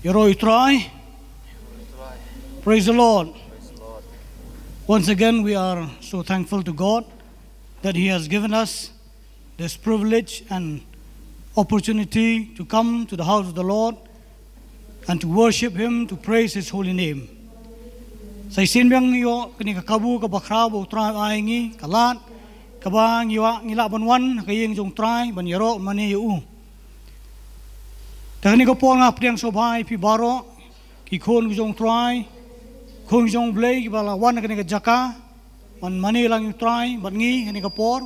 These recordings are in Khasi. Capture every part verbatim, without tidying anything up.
Ïaroh ïa u Trai. Praise the Lord. Once again, we are so thankful to God that He has given us this privilege and opportunity to come to the house of the Lord and to worship Him, to praise His holy name. Sa shisien biang ngi ïoh kane ka kabu kaba khraw ba u Trai u ai ngi, ka lad kaba ngi ïoh, ngi lah ban wan ha ka ïing jong u Trai ban ïaroh mane ïa u. Te ha kane ka por nga pdiang sngewbha ïa phi baroh, ki khun ki jong u Trai, khun ki jong u Blei kiba la wan ha kane ka jaka ban mane lang ïa u Trai bad ngi ha kane ka por.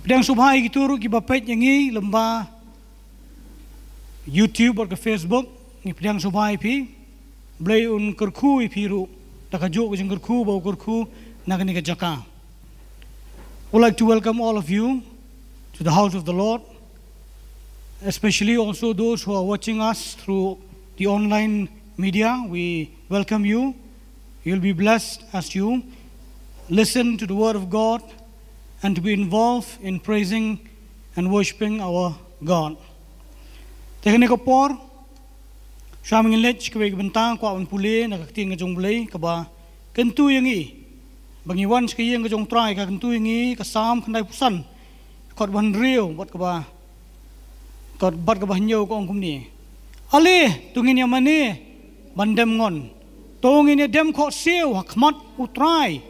Pdiang sngewbha ïa kito ruh kiba peit ïa ngi lyngba YouTube bad ka Facebook, ngi pdiang sngewbha ïa phi. U Blei un kyrkhu ïa phi ruh da kajuh ka jingkyrkhu ba u kyrkhu na kane ka jaka. Would like to welcome all of you to the house of the Lord, especially also those who are watching us through the online media. We welcome you. You'll be blessed as you listen to the word of God and to be involved in praising and worshiping our God. Te ha kane ka por, shuwa ba ngin leit sha kawei ka bynta, kwah ban pule na ka ktien ka jong u Blei kaba kyntu ïa ngi ba ngi wan sha ka ïing ka jong u Trai, ka kyntu ïa ngi, ka Salm khyndaiphew san, ka dkhot ba hynriew bad kaba, ka dkhot bad kaba hynñiew, ka ong kumne: Ale, to ngin ïa mane ban dem ngon, to ngin ïa dem khohsiew ha khmat u Trai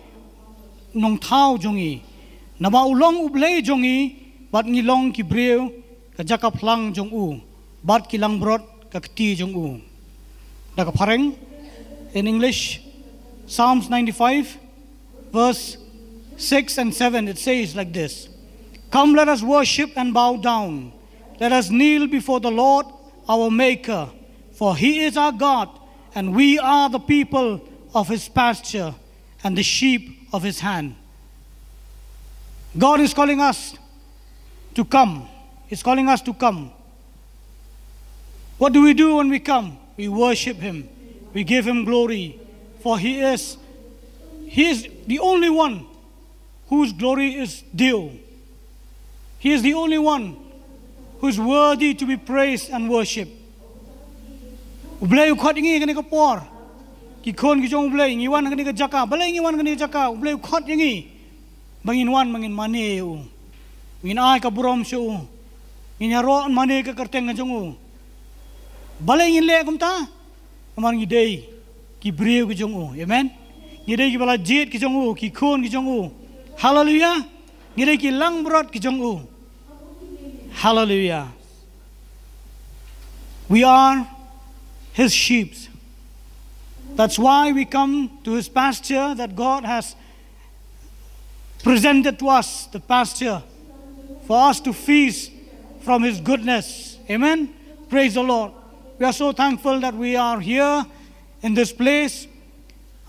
u Nongthaw jong ngi, naba u long u Blei jong ngi, bad ngi long ki briew ka jaka phlang jong u, bad ki langbrot ka kti jong u. Da ka phareng, in English, Psalms ninety-five, verse six and seven, it says like this: Come, let us worship and bow down. Let us kneel before the Lord our Maker, for he is our God, and we are the people of his pasture and the sheep of his hand. God is calling us to come. He's calling us to come. What do we do when we come? We worship him. We give him glory. For he is, he is the only one whose glory is due. He is the only one who is worthy to be praised and worshipped. U Blei u khot ïa ngi ha kane ka por. Ki khun ki jong u Blei, ngi wan ha kane ka jaka. Balei ngi wan ha kane ka jaka? U Blei u khot ïa ngi ba ngin wan, ba ngin mane ïa u. Ngin ai ka burom sha u. Ngin ïaroh mane ha ka kyrteng ka jong u. Balei ngin leh kumta? Namar ngi dei ki briew ki jong u. Amen. Ngi dei kiba la jied ki jong u, ki khun ki jong u. Hallelujah. Ngi dei ki langbrot ki jong u. Hallelujah. We are his sheep. That's why we come to his pasture that God has presented to us, the pasture, for us to feast from his goodness. Amen. Praise the Lord. We are so thankful that we are here in this place.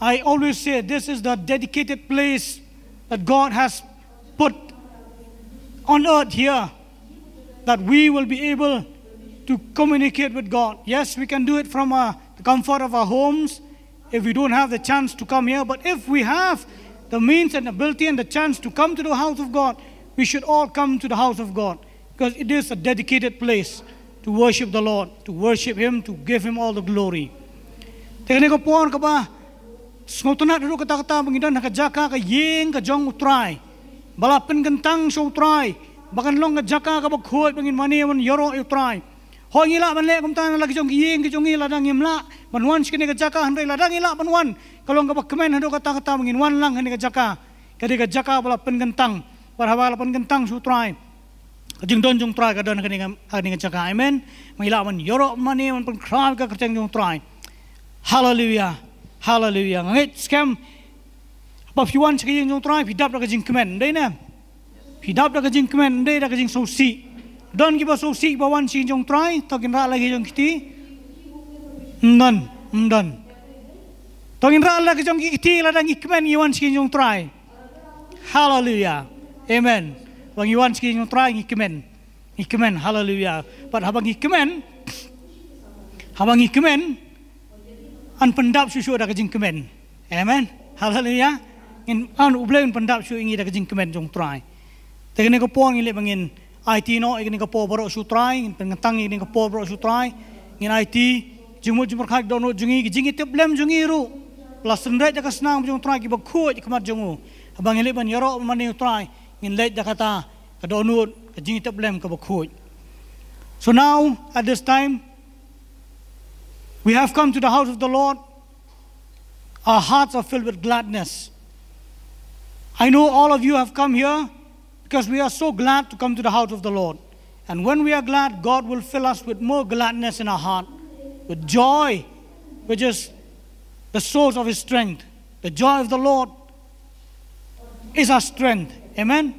I always say this is the dedicated place that God has put on earth here, that we will be able to communicate with God. Yes, we can do it from uh, the comfort of our homes if we don't have the chance to come here. But if we have the means and ability and the chance to come to the house of God, we should all come to the house of God, because it is a dedicated place to worship the Lord, to worship him, to give him all the glory. Te ha kane ka por kaba sngewtynnat haduh katta katta ba ngi don ha ka jaka, ka ïing ka jong u Trai, ba la pynkyntang sha u Trai ba kan long ka jaka kaba khuid ba ngin mane ban ïaroh ïa u Trai. Hooid, ngi lah ban leh kumta na la ki jong ki ïing ki jong ngi, lada ngim lah ban wan sha kane ka jaka, hynrei lada ngi lah ban wan, ka long kaba kmen haduh katta katta ba ngin wan lang ha kane ka jaka. Ka dei ka jaka ba la pynkyntang, bad haba la pynkyntang sha u Trai, ka jingdon jong u Trai ka don ha kane ka, ha kane ka jaka. Amen. Ngi lah ban ïaroh mane, ban pynkhraw ïa ka kyrteng jong u Trai. Hallelujah. Hallelujah. Nga ngeit skhem, haba phi wan sha ka ïing jong u Trai, phi dap da ka jingkmen, ym dei ne? Phi dap da ka jingkmen, ym dei da ka jingsngewsih. Don kiba sngewsih ba wan sha ka ïing jong u Trai, to ngin rah la ki jong ki kti. Ym don, ym don. To ngin rah la ki jong ki kti lada ngi kmen ngi wan sha ka ïing jong u Trai. Hallelujah. Amen. Ba ngi wan sha ka ïing jong u Trai ngi kmen. Ngi kmen, hallelujah. Bad haba ngi kmen, haba ngi kmen, yn pyndap shuh shuh da ka jingkmen. Amen. Hallelujah. Ngin, yn, u Blei un pyndap shuh ïa ngi da ka jingkmen jong u Trai. Te ha kane ka por ngi leh ba ngin aiti noh ïa kane ka por baroh sha u Trai, ngin pynkyntang ïa kane ka por baroh sha u Trai. Ngin aiti jingmut jingpyrkhat, dohnud jong ngi, ki jingïatiplem jong ngi ruh, ba la synreit da ka snam jong U Trai, kiba khuid ha khmat jong u. Haba ngin leit ban ïaroh mane U Trai, ngin leit da kata ka dohnud, ka jingïatiplem kaba khuid. So now, at this time, we have come to the house of the Lord. Our hearts are filled with gladness. I know all of you have come here because we are so glad to come to the house of the Lord. And when we are glad, God will fill us with more gladness in our heart, with joy, which is the source of His strength. The joy of the Lord is our strength. Amen.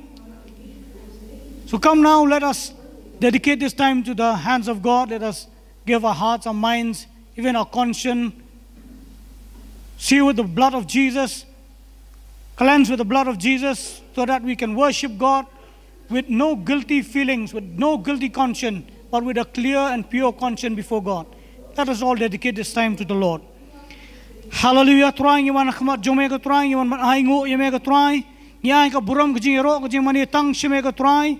So come now, let us dedicate this time to the hands of God. Let us give our hearts, our minds, even our conscience, seal with the blood of Jesus, cleanse with the blood of Jesus, so that we can worship God with no guilty feelings, with no guilty conscience, but with a clear and pure conscience before God. Let us all dedicate this time to the Lord. Hallelujah, Trai, ngi wan ha khmat jong me ko Trai, ngi wan ban ai nguh ïa me ko Trai. Ngi ai ka burom, ka jingïaroh, ka jingmane tang sha me ko Trai.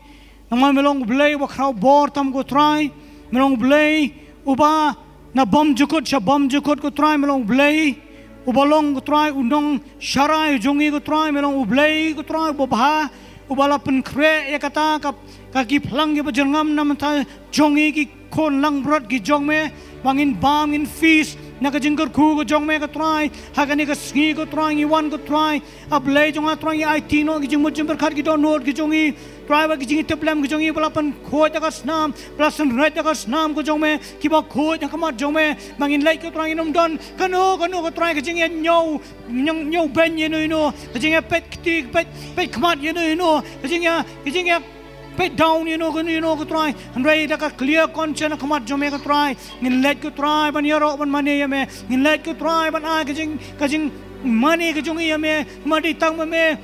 Namar me long U Blei uba khraw bor tam ko Trai. Me long U Blei uba na bymjukut sha bymjukut ko Trai, me long U Blei uba long ko Trai u nongsharai jong ngi ko Trai, me long U Blei ko Trai uba bha, uba la pynkhreh ïa kata ka, ka ki phlang kiba jyrngam na bynta jong ngi ki khun langbrot ki jong me, ba ngin bam, ngin feast na ka jingkyrkhu ka jong me ko Trai. Ha kane ka sngi ko Trai, ngi wan ko Trai, A Blei jong nga Trai, ngi aiti noh ki jingmut jingpyrkhat, ki dohnud ki jong ngi Trai, bad ki jingïatiplem ki jong ngi ba la pynkhuid da ka snam, ba la synreit da ka snam ka jong me, kiba khuid ha khmat jong me, ba ngin leit ko Trai, ngin ym don kano kano ko Trai ka jingïañiew, ñiewbeiñ ïano ïano, ka jingïapeit kti, peit, peit khmat ïano ïano, ka jingïa, ka jingïapeit down ïano kano ïano ko Trai. Hynrei da ka clear conscience ha khmat jong me ko Trai, ngin leit ko Trai ban ïaroh ban mane ïa me, ngin leit ko Trai ban ai ka jing, ka jingmane ka jong ngi ïa me, namar dei tang ma me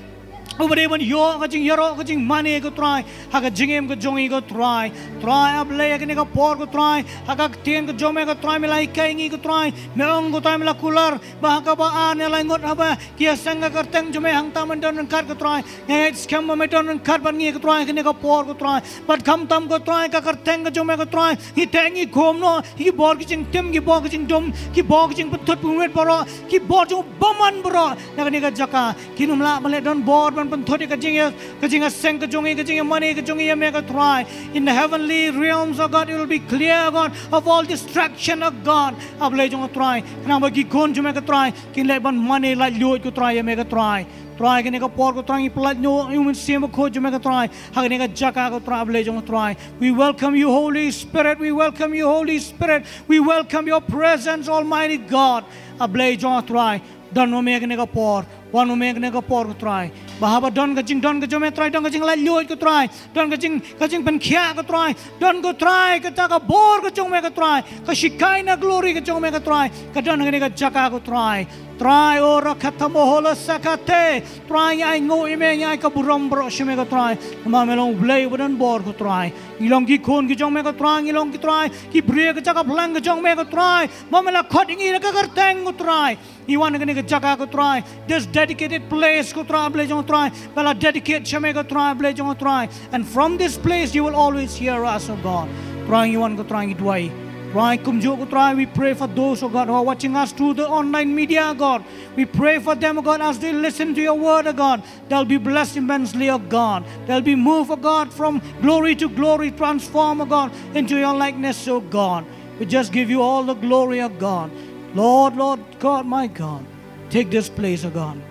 uba dei ban ïoh ka jingïaroh, ka jingmane ko Trai, ha ka jingim ka jong ngi ko Trai. Trai A Blei, ha kane ka por ko Trai, ha ka ktien ka jong me ko Trai, me la hikai ïa ngi ko Trai, me ong ko Trai, me la kular ba ha kaba ar ne lai ngut haba ki ïaseng ka kyrteng jong me, hangta men don ryngkat ko Trai. Ngi ngeit skhem ba me don ryngkat bad ngi ko Trai, ha kane ka por ko Trai. Bad khamtam ko Trai, ka kyrteng ka jong me ko Trai, ngi teh ngi khum noh ïa ki bor ki jingtim, ki bor ki jingdum, ki bor ki jingpynthut pynwit baroh, ki bor jong u bymman baroh na kane ka jaka. Kin ym lah ban leh donbor ban pynthut ïa ka jingïa, ka jingïaseng ka jong ngi, ka jingïamane ka jong ngi ïa me ko Trai. In the heavenly realms, O God, it will be clear, O God, of all distraction, O God. A Blei jong nga Trai, khnang ba ki khun jong me ko Trai kin leit ban mane laitluid ko Trai ïa me ko Trai. Trai, kane ka por ko Trai, ngi pyllait noh ïa u Mynsiem Bakhuid jong me ko Trai ha kane ka jaka ko Trai, A Blei jong nga Trai. We welcome you, Holy Spirit. We welcome you, Holy Spirit. We welcome your presence, Almighty God. A Blei jong nga Trai, don ma me ha kane ka por. Wan ma me ha kane ka por ko Trai, ba haba don ka jingdon ka jong me Trai, don ka jinglaitluid ko Trai, don ka jing, ka jingpynkhiah ko Trai, don ko Trai kata ka bor ka jong me ko Trai, ka Shekinah glory ka jong me ko Trai, ka don ha kane ka jaka ko Trai. Trai, o rakata mohola sakate, Trai, ngi ai nguh ïa me, ngi ai ka burom baroh sha me ko Trai. Namar me long U Blei uba donbor ko Trai. Ngi long ki khun ki jong me ko Trai, ngi long ki Trai, ki briew ka jaka phlang ka jong me ko Trai. Ba me la khot ïa ngi da ka kyrteng ko Trai. Ngi wan ha kane ka jaka ko Trai, this dedicated place ko Trai, A Blei jong nga Trai, ba la dedicate sha me ko Trai, A Blei jong nga Trai. And from this place you will always hear us, O God. Trai, ngi wan ko Trai, ngi duwai. Trai, kumjuh ko Trai, we pray for those, O God, who are watching us through the online media, God. We pray for them, O God, as they listen to your word, O God. They'll be blessed immensely, O God. They'll be moved, O God, from glory to glory, transformed, O God, into your likeness, O God. We just give you all the glory, O God. Lord, Lord God, my God, take this place, O God.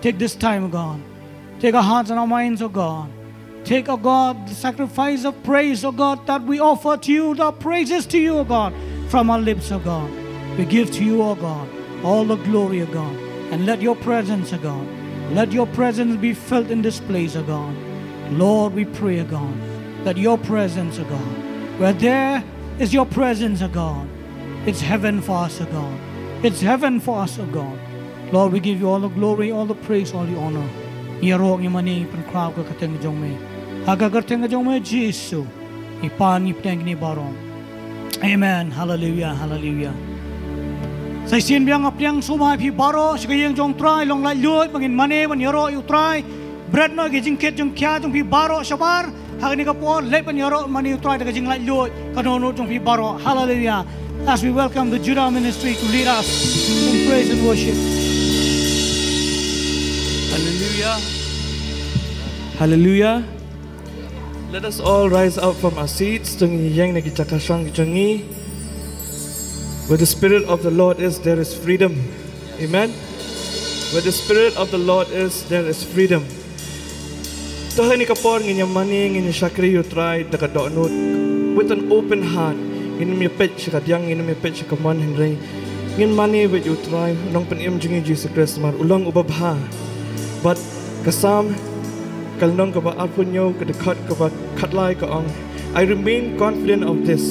Take this time, O God. Take our hearts and our minds, O God. Take, O God, the sacrifice of praise, O God, that we offer to you, the praises to you, O God, from our lips, O God. We give to you, O God, all the glory, O God. And let your presence, O God, let your presence be felt in this place, O God. Lord, we pray, O God, that your presence, O God, where there is your presence, O God, it's heaven for us, O God. It's heaven for us, O God. Lord, we give you all the glory, all the praise, all the honor. Ngi ïaroh, ngi mane, ngi pynkhraw ha ka kyrteng jong me. Ha ka kyrteng jong me Jisu. Ngi pan, ngi pdiang kine baroh. Amen. Hallelujah, hallelujah. Sa shisien biang nga pdiang sngewbha ïa phi baroh sha ka ïing jong U Trai, long laitluid ba ngin mane ban ïaroh ïa U Trai. Bret noh ïa ki jingkit jingkhia jong phi baroh shabar. Ha kane ka por leit ban ïaroh mane ïa U Trai da ka jinglaitluid, ka dohnud jong phi baroh. Hallelujah. As we welcome the Judah Ministry to lead us in praise and worship. Hallelujah. Hallelujah. Let us all rise up from our seats. To ngin ïeng na ki jaka shong ki jong ngi. Where the Spirit of the Lord is, there is freedom. Amen. Where the Spirit of the Lord is, there is freedom. To ha kane ka por ngin ïa mane, ngin ïa shakri ïa u Trai da ka dohnud, with an open heart. Ngin ym ïa peit sha ka diang, ngin ym ïa peit sha ka mon, hynrei ngin mane bad ïa u Trai, u Nongpynim jong ngi Jisu Khrist, namar u long uba bha. Bad ka Salm, ka lynnong kaba arphew hynñiew, ka dkhot kaba khatlai ka ong, "I remain confident of this,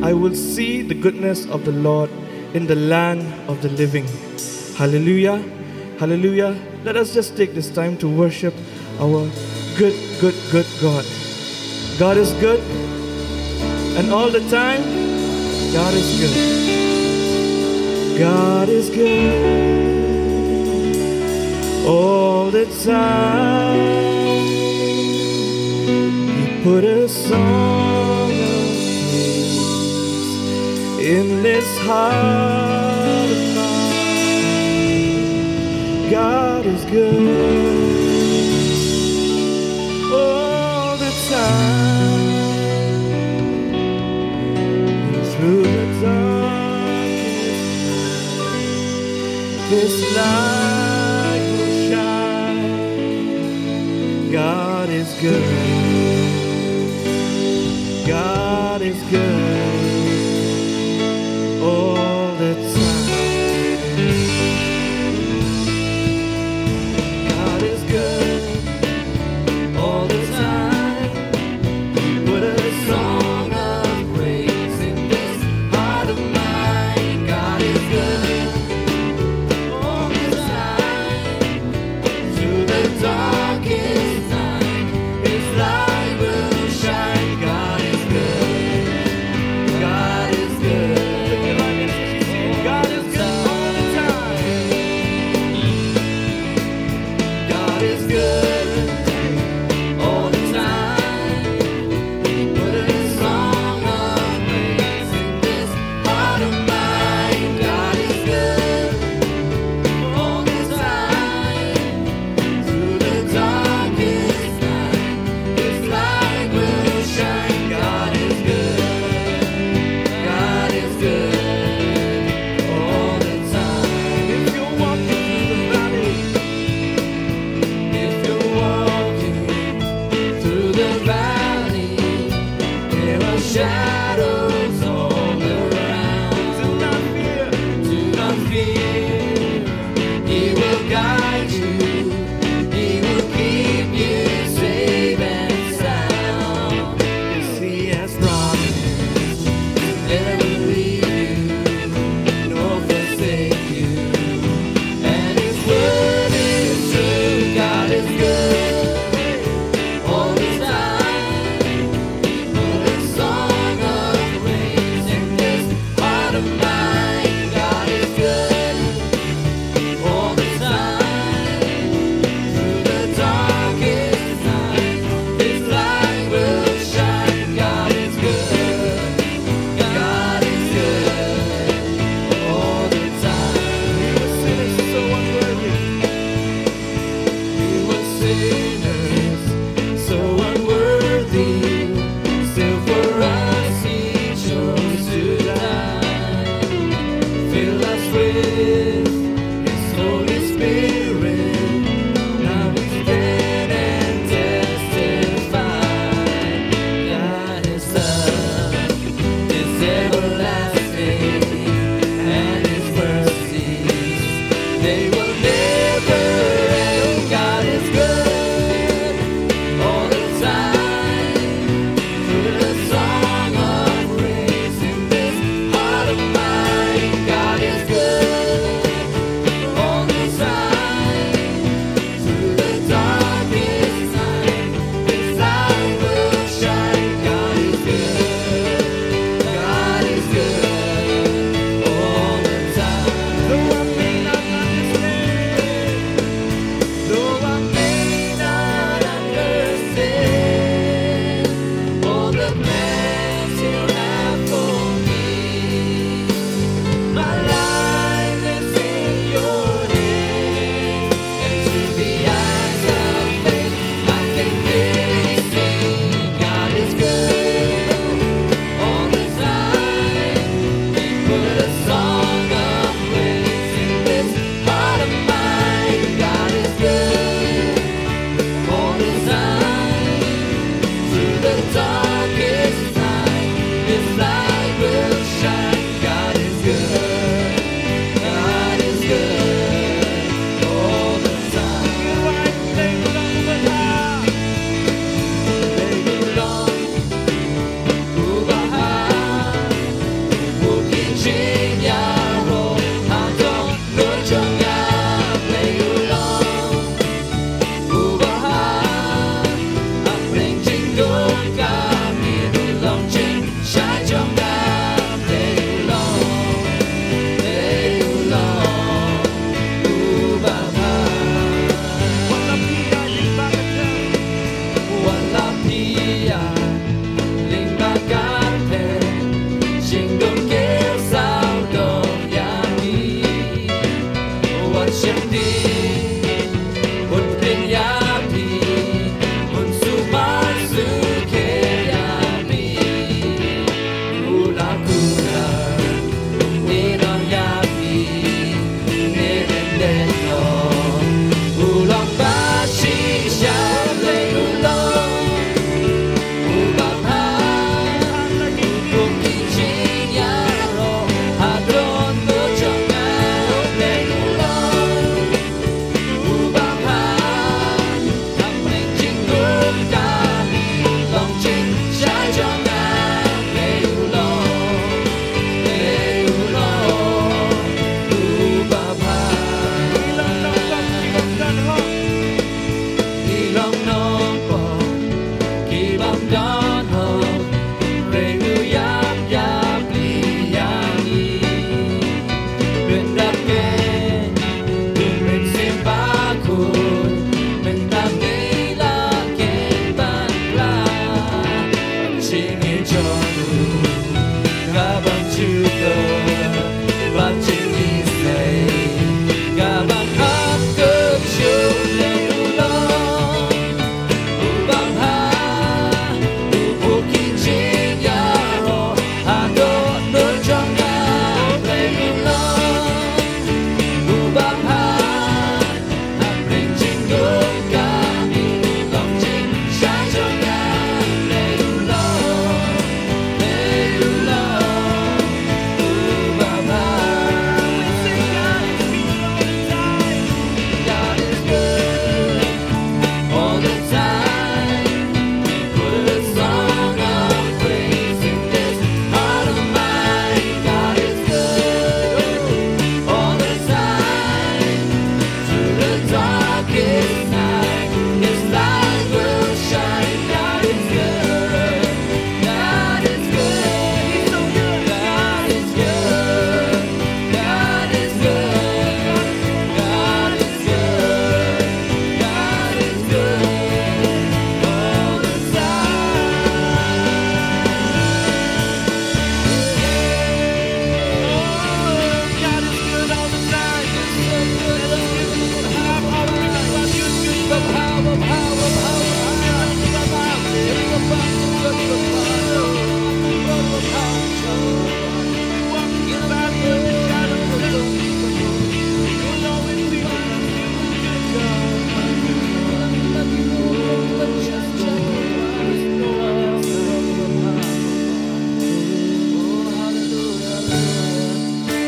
I will see the goodness of the Lord in the land of the living." Hallelujah. Hallelujah. Let us just take this time to worship our good, good, good God. God is good, and all the time, God is good. God is good all the time. He put a song of praise in this heart of mine. God is good all the time. And through the darkest night, His light will shine. God is good. God is good all the time. God is good all the time. He put a song of praise in this heart of mine. God is good all the time. Through the darkest night, His light will shine. God is good. God is good. God is good all the time. God is good all the time. He put a song of praise in this heart of mine. God is good all the time. Through the darkest night, His light will shine. God is good. God is good all the time. If you're walking through the valley, if you're walking through the valley, there are shadows all around. Do not fear. Do not fear. He will guide you. He will keep you safe and sound. Yes, He has promised to never leave you nor forsake you. And His word is true. God is good all the time. He put a song of praise in this heart of mine. God is good all the time. Through the darkest night, His light will shine. God is good. God is good all the time. We were sinners, so unworthy. We were sinners, so unworthy. Still for us He chose to die. Fill us with His Holy Spirit. Now we stand and testify. God is love is everlasting, and His mercies, they will never end. God is good all the time. Put a song of praise in this heart of mine. God is good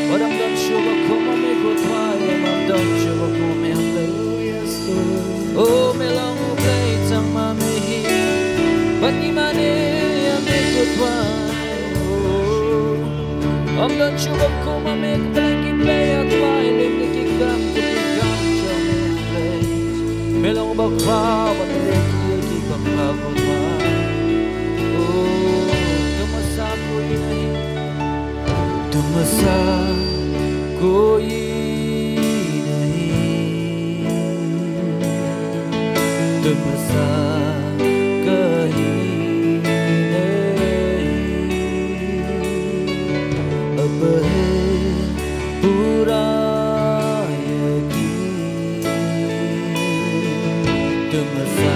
Wat ym don shuh ba kum ma me ko Trai, ym don shuh ba kum ma me. Oh, me long U Blei tang ma me hi. Bad ngi mane ïa me ko Trai. Oh, ym don shuh ba kum ma me, ko Blei ki blei ïa Trai, lem ki kam ki kam jong me Blei. Me long ba khraw bad me leh ki ki ba khraw ko Trai. Oh, to masa ko ïa hi. To masa ko ïa hi. To masa ko ïa hi. Apa he pura ïa ki. To masa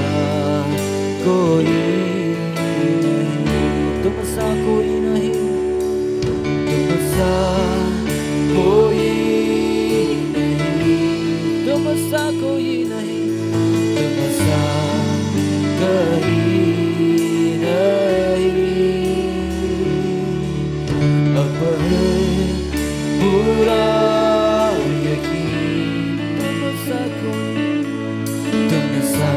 ko ïa hi. To masa ko ïa hi. To masa ko ïa hi. To masa ko ïa hi. To masa ko ïa hi. Apa he pura ïa ki. To masa ko, to masa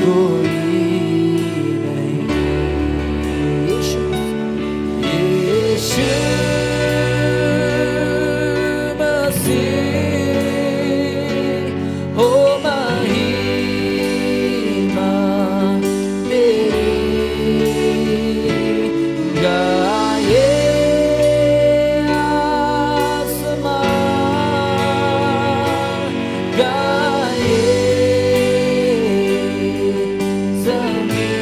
ko ïa hi. Yeshu, Yeshu Masih. हो महिमा तेरी गाए आसमां, गाए जमीन।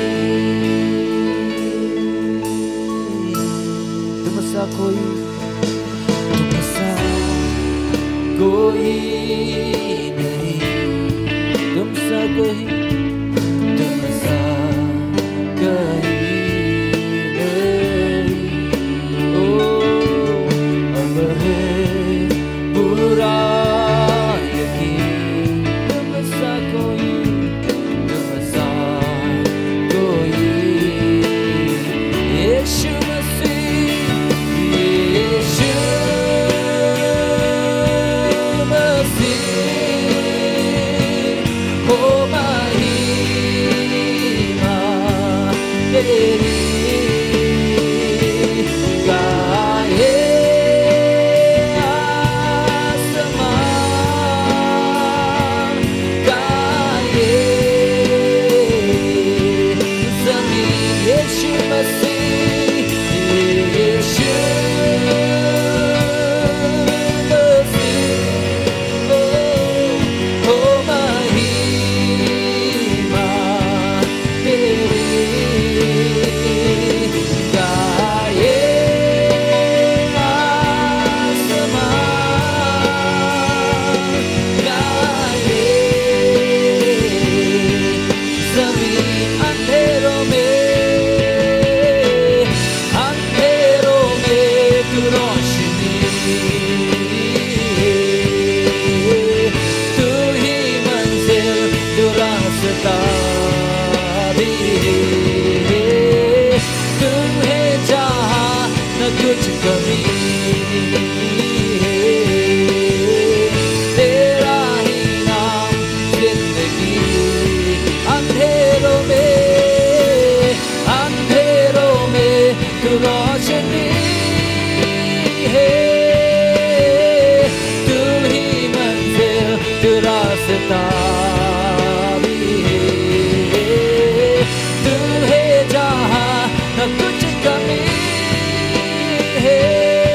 To masa ko ïa hi. To masa ko ïa hi. To masa ko ïa hi. To masa ko ïa hi. Oh, apa he pura ïa ki. To masa ko ïa hi. To masa ko ïa hi. Yeshu Masih, Yeshu Masih, ho mahima teri, gaye aasman, gaye zameen. Yeshu Masih, Yeshu Masih, oh, ho mahima teri, gaye aasman, gaye zameen. Andheron mein, andheron mein tu roshni hai, tu hi manzil, tu rasta bhi hai, tumhe jahan na kuch kami hai, tera hi naam zindagi. Andheron mein, andheron mein tu roshni hai, tu hi manzil, tu rasta bhi hai, tumhe jahan na kuch kami hai.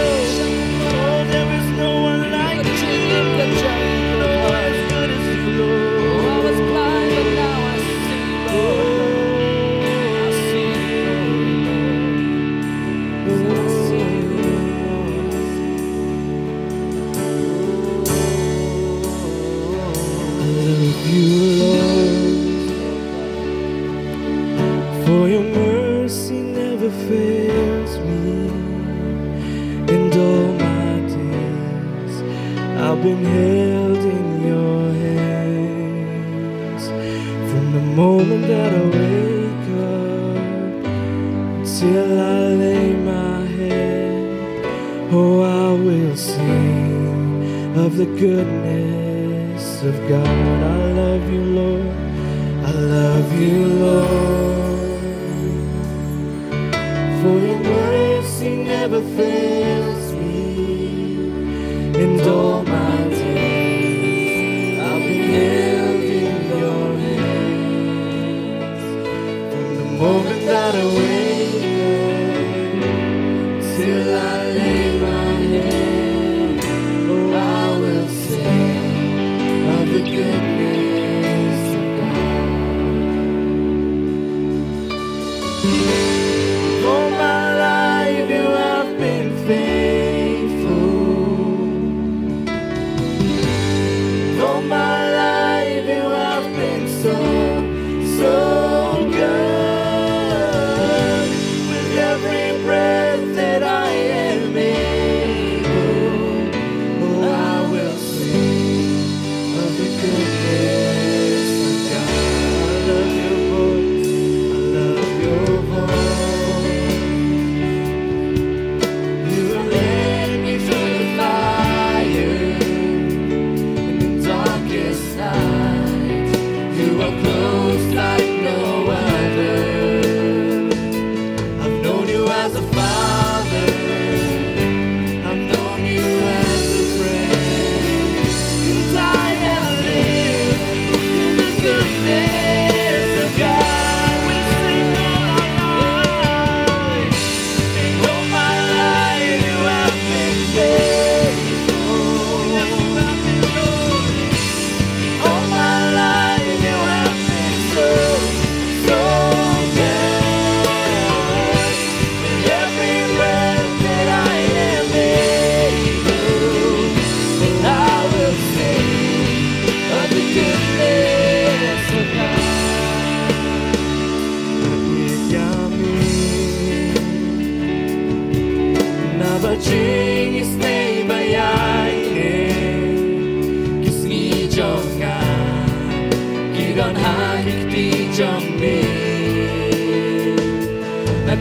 Oh, there is no one like you. Lord, as good as you, Lord. I was blind, but now I see, Lord. I see you, Lord. I see you, Lord. I love you, Lord, for your mercy never fails me. And all my days I've been held in your hands. From the moment that I wake up till I lay my head, oh, I will sing of the goodness of God. I love you, Lord. I love you, Lord. For your mercy never fails me. And all my days I've been held in your hands. From the moment that I wake up till I lay my head, oh, I will sing of the goodness of God. All my life you have been faithful. All my life you have been so, so good. With every breath that I am able, oh, I will sing of the goodness of God. I love your voice. I love your voice.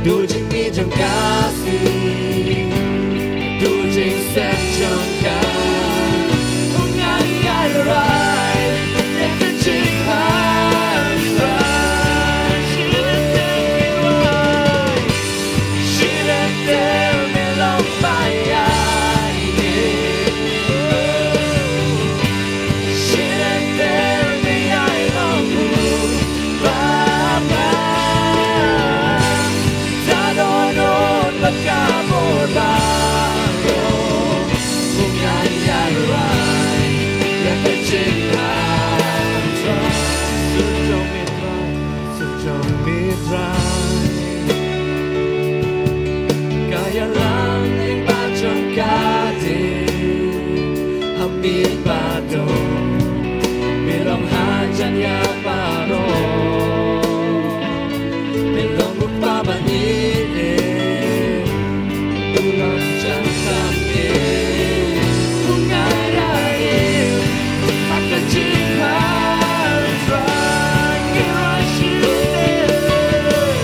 Duh jingmih jong ka sngi, duh jingsep jong ka. U ngan ïaid rai ïa ka jingkhang. Shi lynter me long ba ïaineh. Shi lynter me ïai long u baba. Ta don un bad ka bor baroh. U ngan ïaid rai ïa ka jingkhang Trai. Sur jong me Trai, sur jong me Trai. Ka ïalang lyngba jong ka ding ha miet ba dum. Me long hajan ïa baroh. Me long u kpa ba ïeit. U long jan tam ïeit. U ngan ïaid ha ka jingkhang Trai. Ngi rai shi lynter.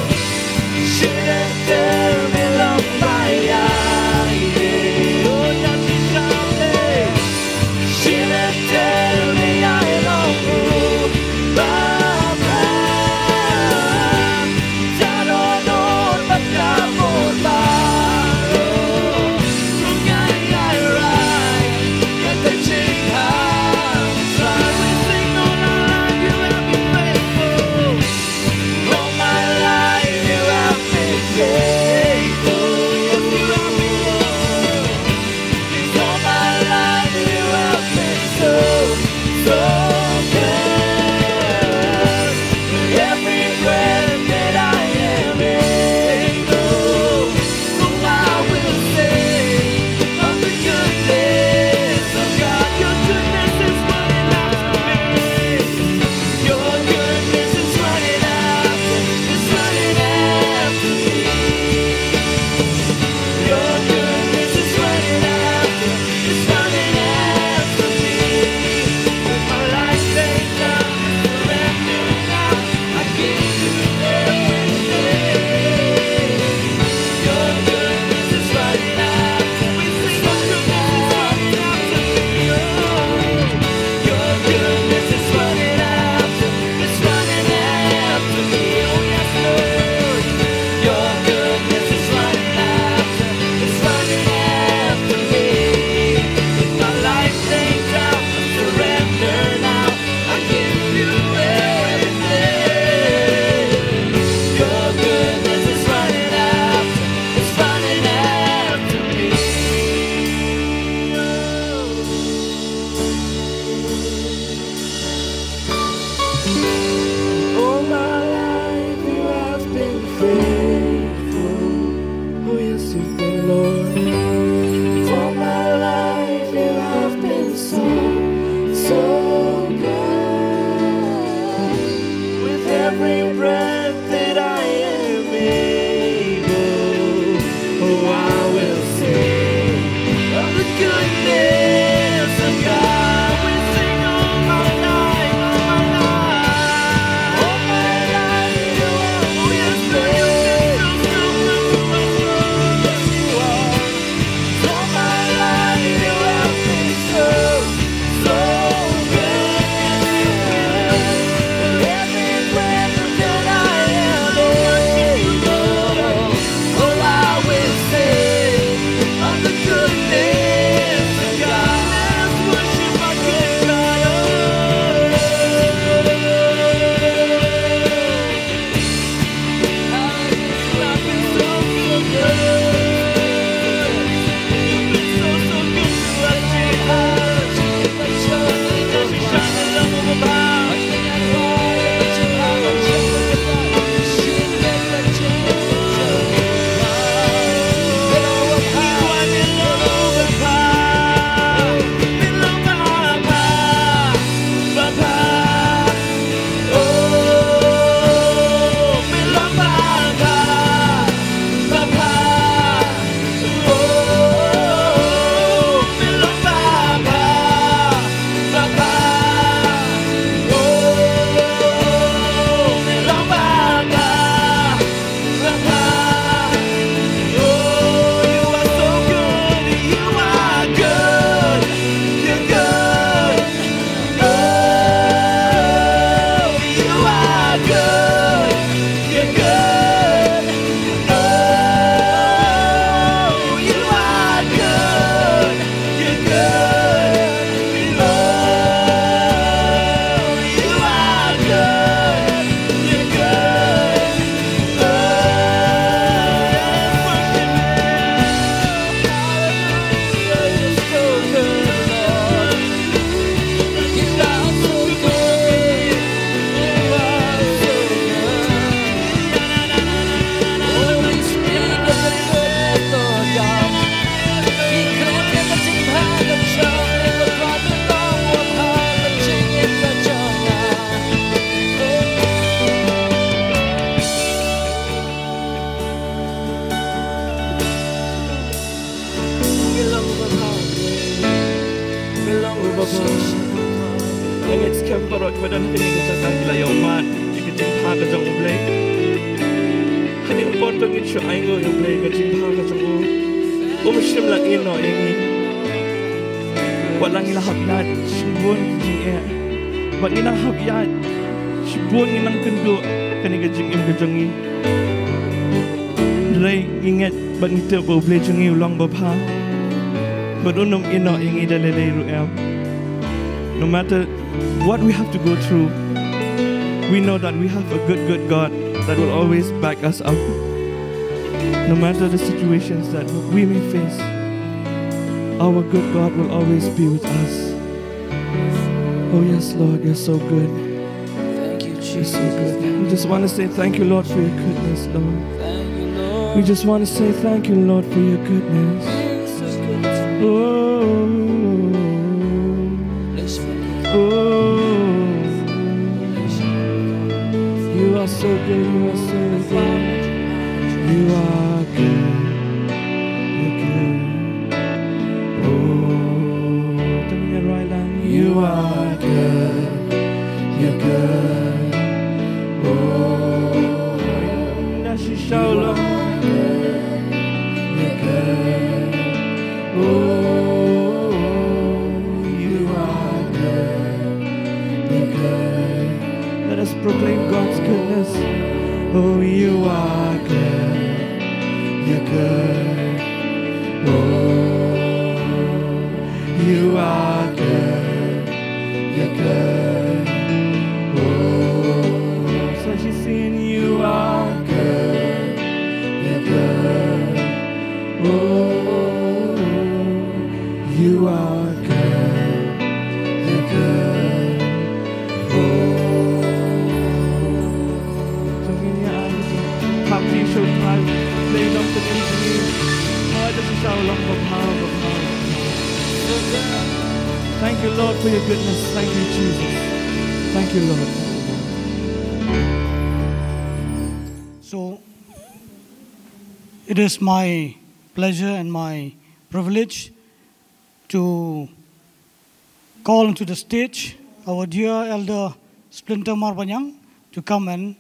Ba don ha kane ka jaka ki la ïohmad ïa ka jingbha ka jong U Blei. Hangne u por to ngin shu ainguh ïa U Blei ka jingbha ka jong u. Um shym la ïehnoh ïa ngi. Wat la ngi la hap ïaid shibun ki jingeh, wat ngi nang hap ïaid shibun, ngi nang kynduh kane ka jingim ka jong ngi. Hynrei ngi ngeit bad ngi tip ba U Blei jong ngi u long babha. Bad un ym ïehnoh ïa ngi da lei lei ruh em. No matter what we have to go through, we know that we have a good, good God that will always back us up. No matter the situations that we may face, our good God will always be with us. Oh yes, Lord, you're so good. Thank you, Jesus. You're so good. We just want to say thank you, Lord, for your goodness, Lord. Thank you, Lord. We just want to say thank you, Lord, for your goodness. You're so good. Oh, oh, you are so good, you are so good. You are good, you're good. Oh, tell me right line. You are good, you're good. Oh, na shi sha u long. You're good. Oh, you are good, you're good. Let us proclaim God's goodness. Oh, you are good, you're good. Oh, you are good, you're good. Oh, so she's saying, you are good, you're good. Oh, you are good, you're good. Oh, jong ngi ïa ai, hap ki shu trai, lei long ka jingim. Hoi da shisha u long babha, babha. Thank you, Lord, for your goodness. Thank you, Jesus. Thank you, Lord. So, it is my pleasure and my privilege to call onto the stage our dear Elder Splinter Marbaniang to come and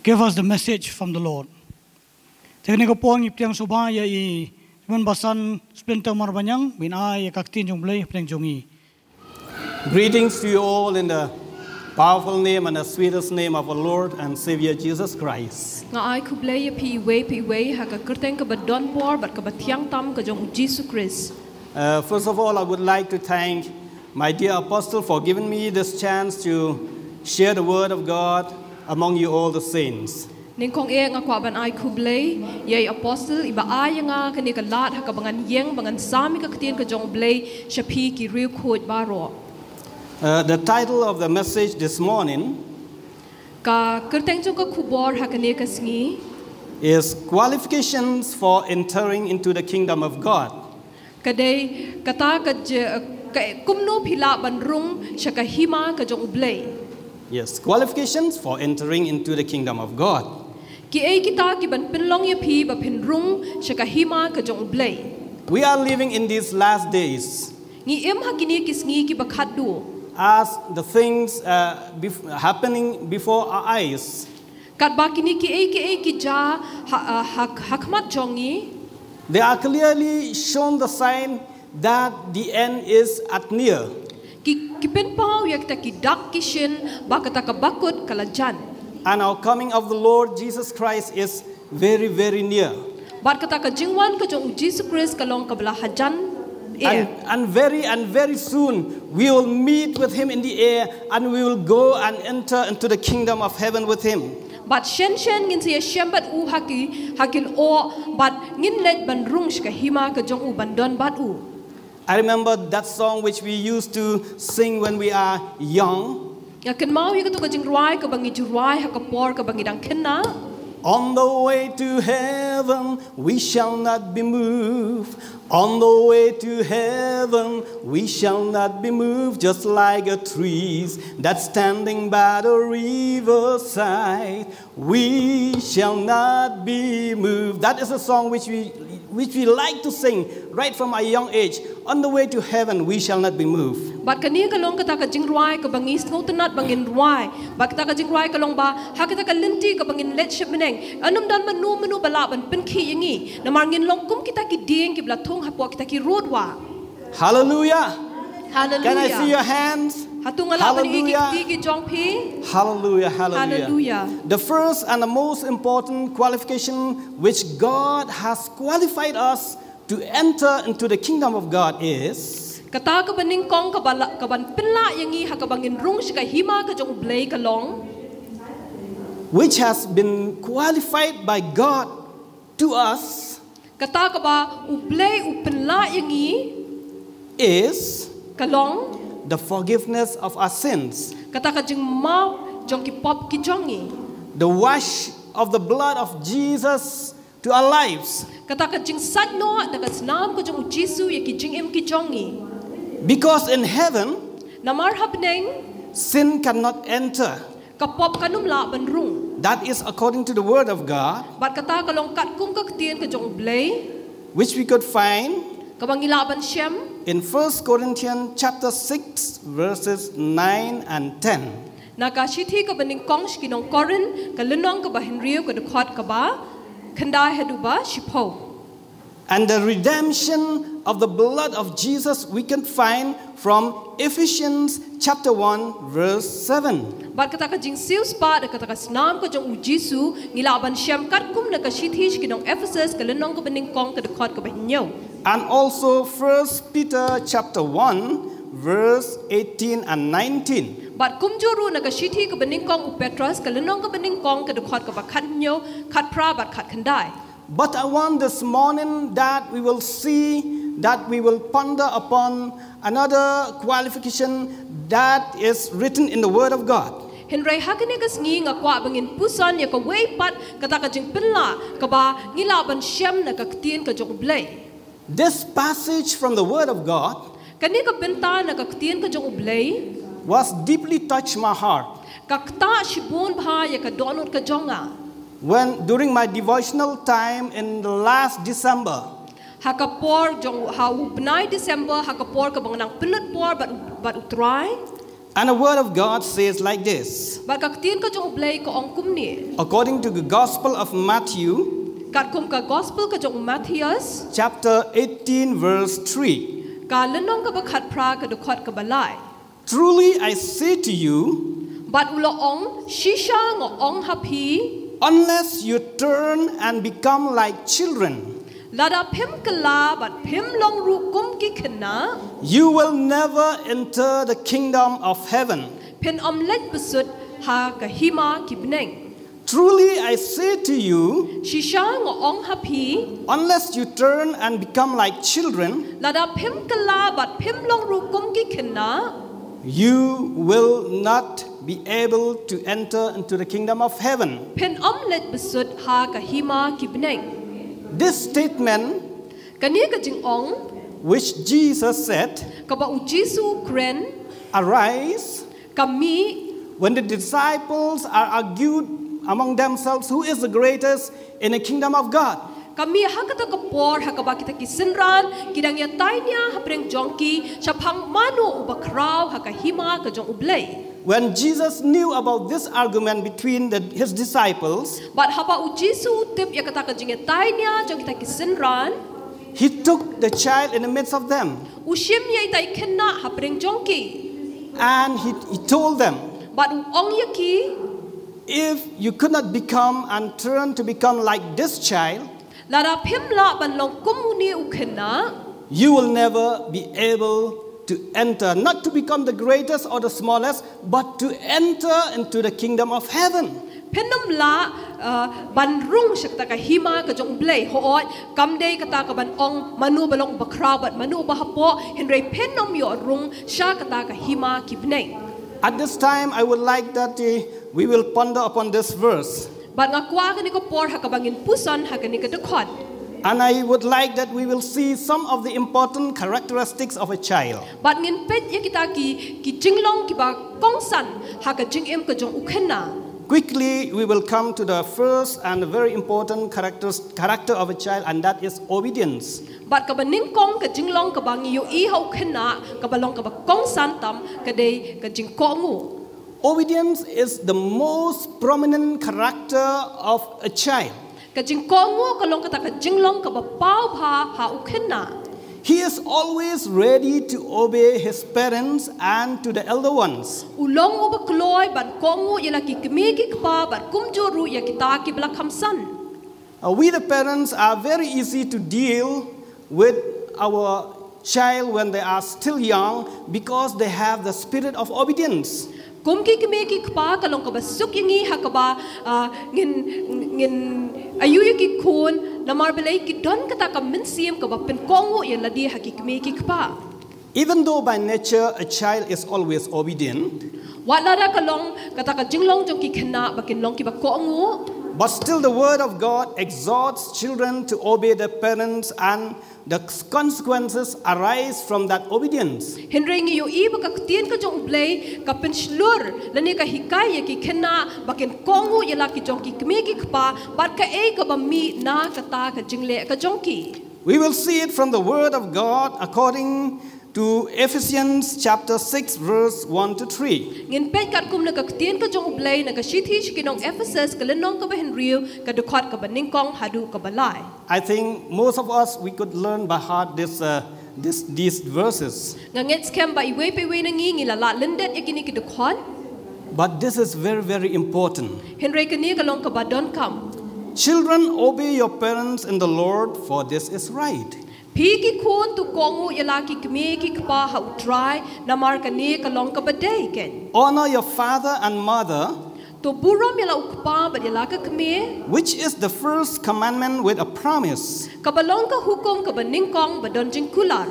give us the message from the Lord. Te kane ka por ngi pdiang sngewbha ïa i Reverend Basan Splinter Marbaniang, ban ai ïa ka ktien jong U Blei hapdeng jong ngi. Greetings to you all in the powerful name and the sweetest name of our Lord and Savior Jesus Christ. Nga ai khublei ïa phi iwei pa iwei ha ka kyrteng kaba don bor bad kaba thiang tam ka jong U Jisu Khrist. Uh, first of all, I would like to thank my dear apostle for giving me this chance to share the word of God among you all the saints. Nyngkong eh nga kwah ban ai khublei ïa i apostle iba ai ïa nga kane ka lad ha kaba ngan ïeng ba ngan sam ïa ka ktien ka jong U Blei sha phi ki riewkhuid baroh. Uh, the title of the message this morning Ka kyrteng jong ka khubor ha kane ka sngi is Qualifications for Entering into the Kingdom of God. Ka dei kata ka je, ka, kumno phi lah ban rung sha ka hima ka jong U Blei. Yes, qualifications for entering into the kingdom of God. Kiei kita ki ban pynlong ïa phi ba phin rung sha ka hima ka jong U Blei. We are living in these last days. Ngi im ha kine ki sngi kiba khatduh. As the things uh, bef- happening before our eyes, Katba kine kiei kiei ki jia ha, ha, ha, ha khmat jong ngi, they are clearly shown the sign that the end is at near. Ki, ki pynpaw ïa kita ki dak ki shin ba kata ka bakut ka la jan. And our coming of the Lord Jesus Christ is very, very near. Bad kata ka jingwan ka jong U Jisu Khrist ka long kaba la hajan. And, and very, and very soon we will meet with him in the air and we will go and enter into the kingdom of heaven with him. Bad shen shen ngin sa ïashem bad u ha ki, ha ki lyoh, bad ngin leit ban rung sha ka hima ka jong u ban don bad u. I remember that song which we used to sing when we are young. Nga kynmaw ïa kato ka jingrwai kaba ngi ju rwai ha ka por kaba ngi dang khynnah. On the way to heaven, we shall not be moved. On the way to heaven, we shall not be moved. Just like a trees that's standing by the riverside, we shall not be moved. That is a song which we which we like to sing right from a young age, "On the way to heaven, we shall not be moved." Bad kane ka long kata ka jingrwai kaba ngi sngewtynnat ba ngin rwai. Bad kata ka jingrwai ka long ba ha kata ka lynti kaba ngin leit sha bneng, ym don mano mano ba lah ban pynkhih ïa ngi. Namar ngin long kum kita ki dieng kiba la thung hapoh kita ki rud wah. Hallelujah. Hallelujah. Can I see your hands? Hato nga lah ban ïohi ki kti ki jong phi? Hallelujah, hallelujah. Hallelujah. The first and the most important qualification which God has qualified us to enter into the kingdom of God is, kata kaba nyngkong kaba la, kaban pynlah ïa ngi ha kaba ngin rung sha ka hima ka jong U Blei ka long, which has been qualified by God to us, kata kaba U Blei u pynlah ïa ngi, is, ka long, the forgiveness of our sins, kata ka jingmap jong ki pop ki jong ngi, the wash of the blood of Jesus to our lives, kata ka jingsait noh da ka snam ka jong U Jisu ïa ki jingim ki jong ngi. Because in heaven, namar ha bneng, sin cannot enter. Ka pop kan ym lah ban rung. That is according to the word of God, bad kata ka long katkum ka ktien ka jong U Blei, which we could find, kaba ngi lah ban shem, in First Corinthians chapter six, verses nine and ten. Na ka shithi kaba nyngkong sha ki nong Korinth, ka lynnong kaba hynriew, ka dkhot kaba khyndai haduh ba shiphew. And the redemption of the blood of Jesus we can find from Ephesians chapter one, verse seven. Bad kata ka jingsiewspah da kata ka snam ka jong U Jisu ngi lah ban shem katkum na ka shithi sha ki nong Ephesus, ka lynnong kaba nyngkong, ka dkhot kaba hynñiew. And also First Peter chapter one, verse eighteen and nineteen. Bad kumjuh ruh na ka shithi kaba nyngkong U Petros, ka lynnong kaba nyngkong, ka dkhot kaba khathynñiew, khatphra bad khatkhyndai. But I want this morning that we will see, that we will ponder upon another qualification that is written in the Word of God. Hynrei ha kane ka sngi nga kwah ba ngin puson ïa kawei pat kata ka jingpynlah kaba ngi lah ban shem na ka ktien ka jong U Blei. This passage from the Word of God, kane ka bynta na ka ktien ka jong U Blei, was deeply touched my heart, ka ktah shibun bha ïa ka dohnud ka jong nga, when during my devotional time in the last December, ha ka por jong, ha u bnai December, ha ka por kaba nga nang pynlut por bad, bad U Trai. And the word of God says like this. Bad ka ktien ka jong U Blei ka ong kumne. According to the Gospel of Matthew, katkum ka Gospel ka jong u Mathaios, chapter eighteen, verse three, ka lynnong kaba khatphra, ka dkhot kaba lai. Truly I say to you, bad u la ong, shisha nga ong ha phi, unless you turn and become like children, lada phim kylla bad phim long ruh kum ki khynnah, you will never enter the kingdom of heaven. Phin ym leit bsut ha ka hima ki bneng. Truly I say to you, shisha nga ong ha phi, unless you turn and become like children, lada phim kylla bad phim long ruh kum ki khynnah, you will not be able to enter into the kingdom of heaven. Phin ym leit bsut ha ka hima ki bneng. This statement, kane ka jingong, which Jesus said, kaba u Jisu u kren, arise, ka mih, when the disciples are argued among themselves who is the greatest in the kingdom of God. Ka mih ha kata ka por ha kaba kita ki synran ki dang ïatai nia hapdeng jong ki shaphang mano uba khraw ha ka hima ka jong U Blei. When Jesus knew about this argument between the, his disciples, bad haba u Jisu u tip ïa kata ka jingïatai nia jong kita ki synran, he took the child in the midst of them, u shim ïa ita i khynnah hapdeng jong ki, and he, he told them, bad u ong ïa ki, if you could not become and turn to become like this child, lada phim lah ban long kum une u khynnah, you will never be able to enter, not to become the greatest or the smallest, but to enter into the kingdom of heaven. Phin ym lah, uh, ban rung sha kata ka hima ka jong U Blei. Hooid, kam dei kata kaban ong mano ba long uba khraw bad mano uba hapoh, hynrei phin ym ïoh rung sha kata ka hima ki bneng. At this time, I would like that, uh, we will ponder upon this verse. Bad nga kwah kane ka por ha kaba ngin puson ha kane ka dkhot. And I would like that we will see some of the important characteristics of a child. Bad ngin peit ïa kita ki, ki jinglong kiba kongsan ha ka jingim ka jong u khynnah. Quickly, we will come to the first and very important characters, character of a child, and that is obedience. Bad kaba nyngkong ka jinglong kaba ngi ïohi ha u khynnah kaba long kaba kongsan tam ka dei ka jingkohnguh. Obedience is the most prominent character of a child. Ka jingkohnguh ka long kata ka jinglong kaba paw bha ha u khynnah. He is always ready to obey his parents and to the elder ones. U long uba kloi ban kohnguh ïa la ki kmie ki kpa bad kumjuh ruh ïa kita kiba la kham san. Uh, we, the parents, are very easy to deal with our child when they are still young because they have the spirit of obedience. Kum ki kmie ki kpa ka long kaba suk ïa ngi ha kaba, ah, ngin, ngin ayu ïa ki khun, namar balei ki don kata ka mynsiem kaba pynkohnguh ïa lade ha ki kmie ki kpa. Even though by nature a child is always obedient, wat lada ka long kata ka jinglong jong ki khynnah ba kin long kiba kohnguh, but still the word of God exhorts children to obey their parents and the consequences arise from that obedience. Hynrei ngi ïohi ba ka ktien ka jong U Blei ka pynshlur lane ka hikai ïa ki khynnah ba kin kohnguh ïa la ki jong ki kmie ki kpa bad kaei kaba mih na kata ka jingleh ka jong ki. We will see it from the word of God according to Ephesians chapter six, verse one to three. Ngin peit katkum na ka ktien ka jong U Blei na ka shithi sha ki nong Ephesus ka lynnong kaba hynriew ka dkhot kaba nyngkong haduh kaba lai. I think most of us, we could learn by heart this, uh, this, these verses. Nga ngeit skhem ba iwei pa iwei na ngi ngi la lah lyndet ïa kine ki dkhot. But this is very, very important. Hynrei kane ka long kaba donkam. Children, obey your parents in the Lord, for this is right. Phi ki khun, to kohnguh ïa la ki kmie ki kpa ha U Trai, namar kane ka long kaba dei, keiñ. Honor your father and mother, to burom ïa la u kpa bad ïa la ka kmie, which is the first commandment with a promise. Kaba long ka hukum kaba nyngkong ba don jingkular.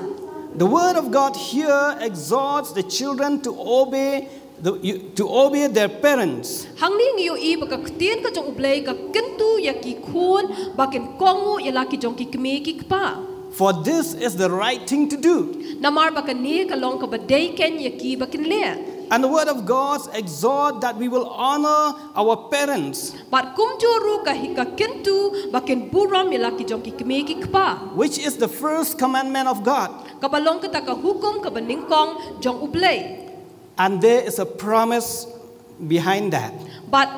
The word of God here exhorts the children to obey the, you, to obey their parents. Hangne ngi ïohi ba ka ktien ka jong U Blei ka kyntu ïa ki khun ba kin kohnguh ïa la ki jong ki kmie ki kpa. For this is the right thing to do. Namar ba kane ka long kaba dei, keiñ, ïa ki ba kin leh. And the word of God exhort that we will honor our parents. Bad kumjuh ruh ka hi ka kyntu ba kin burom ïa la ki jong ki kmie ki kpa. Which is the first commandment of God. Kaba long kata ka hukum kaba nyngkong jong U Blei. And there is a promise behind that. Bad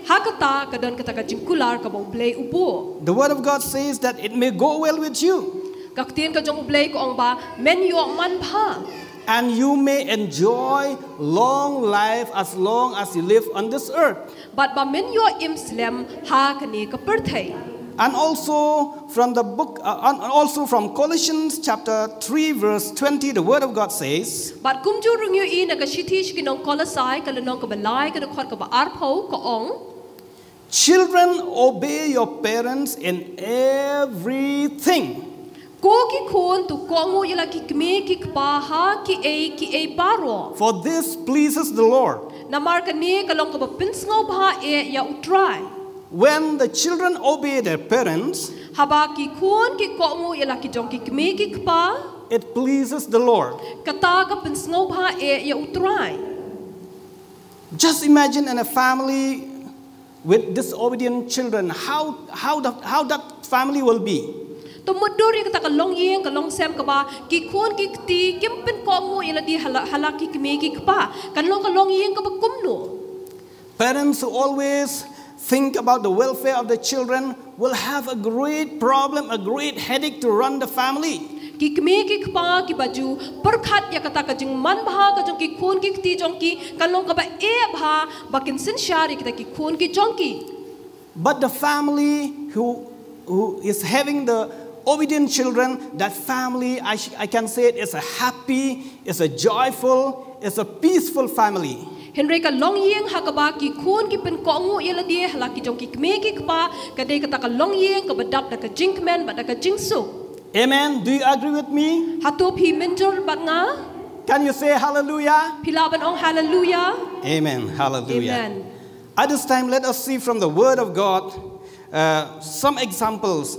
ha kata ka don kata ka jingkular kaba U Blei u buh. The word of God says that it may go well with you. Ka ktien ka jong U Blei ka ong ba men ïoh man bha. And you may enjoy long life as long as you live on this earth. Bad ba men ïoh im slem ha kane ka pyrthei. And also from the book, uh, and also from Colossians chapter three, verse twenty, the word of God says, bad kumjuh ruh ngi ïohi na ka shithi sha ki nong Kolosai ka lynnong kaba lai ka dkhot kaba arphew ka ong, children, obey your parents in everything. Ko ki khun, to kohnguh ïa la ki kmie ki kpa ha kiei kiei baroh. For this pleases the Lord. Namar kane ka long kaba pynsngewbha eh ïa U Trai. When the children obey their parents, haba ki khun ki kohnguh ïa la ki jong ki kmie ki kpa, it pleases the Lord. Kata ka pynsngewbha eh ïa U Trai. Just imagine in a family with disobedient children, how, how, the, how that family will be. To mutdur ïa kata ka longïing ka longsem kaba ki khun ki kti kim pynkohnguh ïa lade ha la, ha la ki kmie ki kpa. Kan long ka longïing kaba kumno? Parents who always think about the welfare of the children will have a great problem, a great headache to run the family. Ki kmie ki kpa kiba ju pyrkhat ïa kata ka jingman bha ka jong ki khun ki kti jong ki, kan long kaba eh bha ba kin synshar ïa kita ki khun ki jong ki. But the family who, who is having the obedient children, that family, I, sh- I can say it is a happy, is a joyful, is a peaceful family. Hynrei ka longïing ha kaba ki khun ki pynkohnguh ïa lade ha la ki jong ki kmie ki kpa, ka dei kata ka longïing kaba dap da ka jingkmen bad da ka jingsuk. Amen. Do you agree with me? Hato phi mynjur bad nga? Can you say hallelujah? Phi lah ban ong hallelujah? Amen. Hallelujah. Amen. At this time, let us see from the Word of God, uh, some examples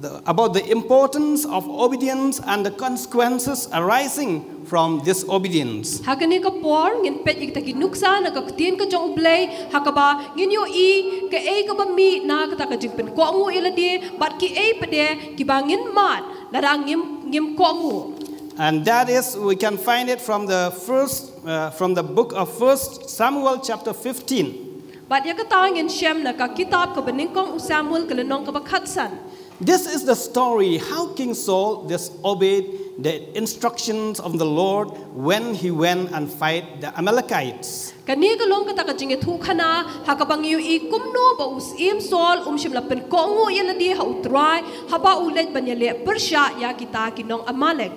the, about the importance of obedience and the consequences arising from disobedience. Ha kane ka por ngin peit ïa kita ki nuksa na ka ktien ka jong U Blei, ha kaba ngin ïohi kaei kaba mih na kata ka jingpynkohnguh ïa lade bad kiei pat de kiba ngin mad lada ngim, ngim kohnguh. And that is, we can find it from the first, uh, from the book of First Samuel chapter fifteen. Bad ïa kata ngin shem na ka kitab kaba nyngkong u Samuel ka lynnong kaba khatsan. This is the story how King Saul disobeyed the instructions of the Lord when he went and fight the Amalekites. Kane ka long kata ka jingïathuhkhana ha kaba ngi ïohi kumno ba u Syiem Saul um shym la pynkohnguh ïa lade ha U Trai haba u leit ban ïaleh pyrshah ïa kita ki nong Amalek.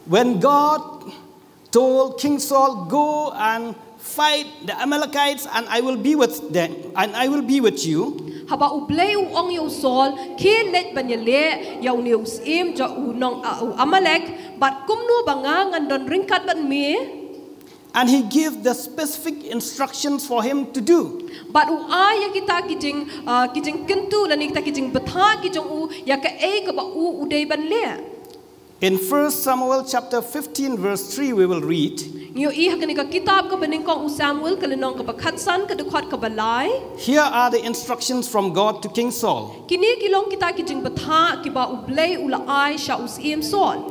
When God told King Saul, "Go and fight the Amalekites, and I will be with them, and I will be with you." Haba U Blei u ong ïa u Saul, "Khie leit ban ïaleh ïa une u syiem jong u nong, uh, u Amalek, bad kumno ba nga ngan don ryngkat bad me." And he gave the specific instructions for him to do. Bad u ai ïa kita ki jing, uh, ki jingkyntu lane kita ki jingbthah ki jong u ïa kaei kaba u u dei ban leh. In First Samuel chapter fifteen verse three, we will read. Ngi ïohi ha kane ka kitab kaba nyngkong u Samuel ka lynnong kaba khatsan ka dkhot kaba lai. Here are the instructions from God to King Saul. Kine ki long kita ki jingbthah kiba U Blei u la ai sha u Syiem Saul.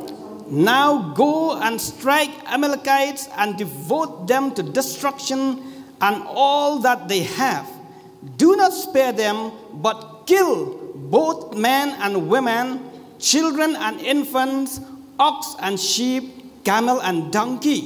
"Now go and strike Amalekites and devote them to destruction and all that they have. Do not spare them, but kill both men and women, children and infants, ox and sheep, camel and donkey."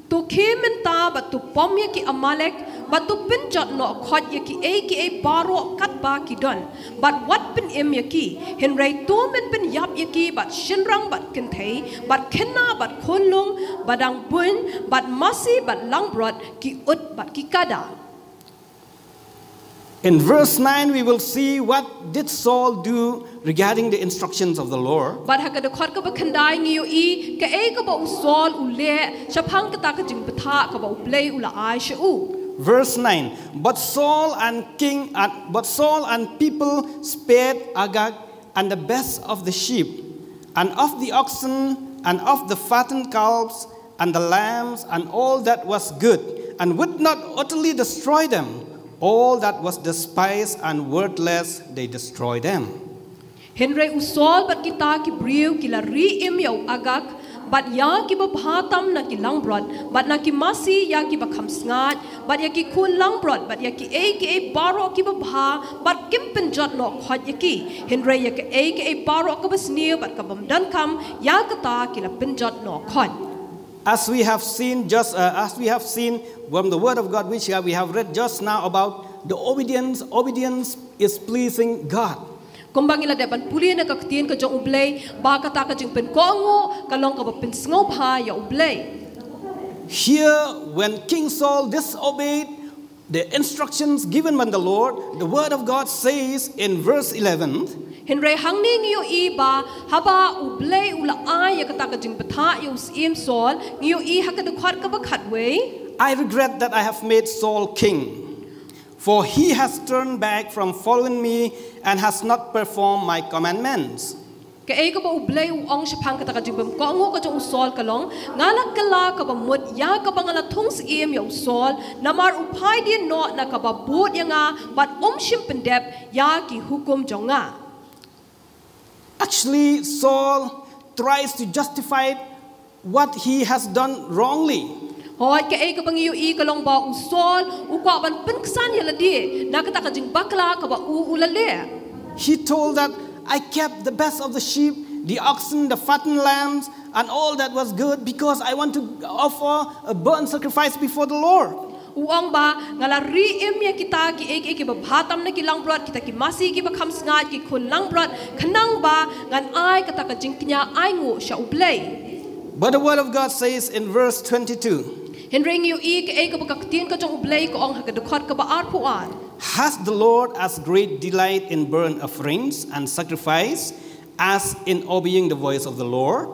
To khie mynta bad to pom ïa ki Amalek, bad to pynjot noh khoit ïa kiei kiei baroh katba ki don, bad wat pynim ïa ki. Hynrei to men pynïap ïa ki bad shynrang bad kynthei, bad khynnah bad khunlung, bad dang buiñ, bad masi bad langbrot, ki ut bad ki kada. In verse nine, we will see what did Saul do regarding the instructions of the Lord. Bad ha ka dkhot kaba khyndai ngi ïohi kaei kaba u Saul u leh shaphang kata ka jingbthah kaba U Blei u la ai sha u. Verse nine, "But Saul and king, and, but Saul and people spared Agag and the best of the sheep, and of the oxen, and of the fattened calves, and the lambs, and all that was good, and would not utterly destroy them. All that was despised and worthless, they destroyed them." Hynrei u Saul bad kita ki briew ki la ri im ïa u Agag, bad ïa ki babha tam na ki langbrot, bad na ki masi ïa ki bakham sngaid, bad ïa ki khun langbrot, bad ïa kiei kiei baroh ki babha, bad kim pynjot noh khoit ïa ki. Hynrei ïa kiei kiei baroh kaba sniew bad ka bym donkam, ïa kata ki la pynjot noh khoit. As we have seen just, uh, as we have seen from the word of God which we have read just now about the obedience, obedience is pleasing God. Kumba ngi la dep ban pule na ka ktien ka jong U Blei, ba kata ka jingpynkohnguh ka long kaba pynsngewbha ïa U Blei. Here, when King Saul disobeyed the instructions given by the Lord, the word of God says in verse eleven, Hynrei hangne ngi ïohi ba haba U Blei u la ai ïa kata ka jingbthah ïa u Syiem Saul, ngi ïohi ha ka dkhot kaba khatwei, "I regret that I have made Saul king, for he has turned back from following me and has not performed my commandments." Kaei kaba U Blei u ong shaphang kata ka jingpynkohnguh ka jong u Saul ka long, "Nga la kylla kaba mut ïa kaba nga la thung syiem ïa u Saul, namar u phai dien noh na kaba bud ïa nga, bad um shym pyndep ïa ki hukum jong nga." Actually, Saul tries to justify what he has done wrongly. Hooid, kaei kaba ngi ïohi ka long ba u Saul u kwah ban pynksan ïa lade na kata ka jingbakla kaba u u la leh. He told that, "I kept the best of the sheep, the oxen, the fattened lambs, and all that was good because I want to offer a burnt sacrifice before the Lord." U ong ba, "Nga la ri im ïa kita kiei kiei kiba bha tam na ki langbrot, kita ki masi kiba kham sngaid, ki khun langbrot, khnang ba ngan ai kata ka jingkñia ainguh sha U Blei." But the word of God says in verse twenty-two, Hynrei ngi ïohi kaei kaba ka ktien ka jong U Blei ka ong ha ka dkhot kaba arphew ar, "Has the Lord as great delight in burnt offerings and sacrifice as in obeying the voice of the Lord?"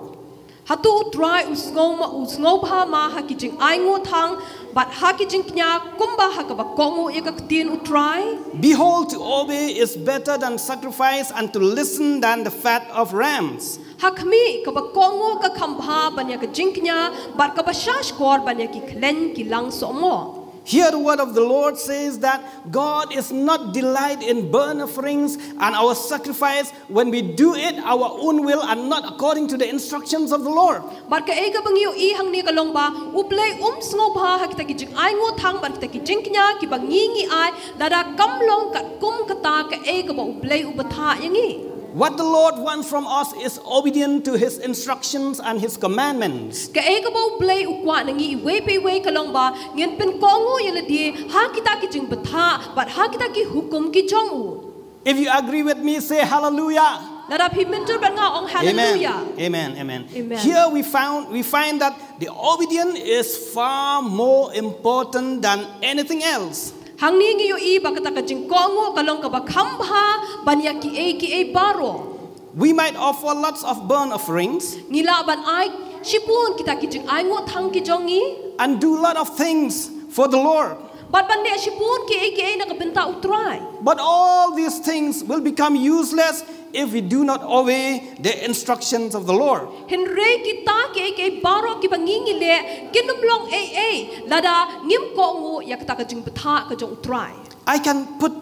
Hato U Trai u sngew ma-, u sngewbha ma ha ki jingainguh thang, Bad ha ki jingkñia kumba ha kaba kohnguh ïa ka ktien U Trai. Behold, to obey is better than sacrifice, and to listen than the fat of rams. Ha khmih, kaba kohnguh ka kham bha ban ïa ka jingkñia, bad kaba shahshkor ban ïa ki khleiñ ki lang sohmoh. Here, the word of the Lord says that God is not delight in burnt offerings and our sacrifice when we do it our own will and not according to the instructions of the Lord. Bad kaei kaba ngi ïohi hangne ka long ba U Blei um sngewbha ha kita ki jingainguh thang bad kita ki jingkñia kiba ngi ngi ai, lada kam long katkum kata kaei kaba U Blei u bthah ïa ngi. What the Lord wants from us is obedient to his instructions and his commandments. Kaei kaba U Blei u kwah na ngi iwei pa iwei ka long ba ngin pynkohnguh ïa lade ha kita ki jingbthah bad ha kita ki hukum ki jong u. If you agree with me, say hallelujah. Lada phi mynjur bad nga, ong haleluya. Amen. Amen. Amen. Here we found we find that the obedience is far more important than anything else. Hangne ngi ïohi ba kata ka jingkohnguh ka long kaba kham bha ban ïa kiei kiei baroh. We might offer lots of burnt offerings. Ngi lah ban ai shibun kita ki jingainguh thang ki jong ngi. And do lot of things for the Lord. Bad ban leh shibun kiei kiei na ka bynta U Trai. But all these things will become useless if we do not obey the instructions of the Lord. Hynrei kita kiei kiei baroh kiba ngi ngi leh kin ym long ei ei lada ngim kohnguh ïa kata ka jingbthah ka jong U Trai. I can put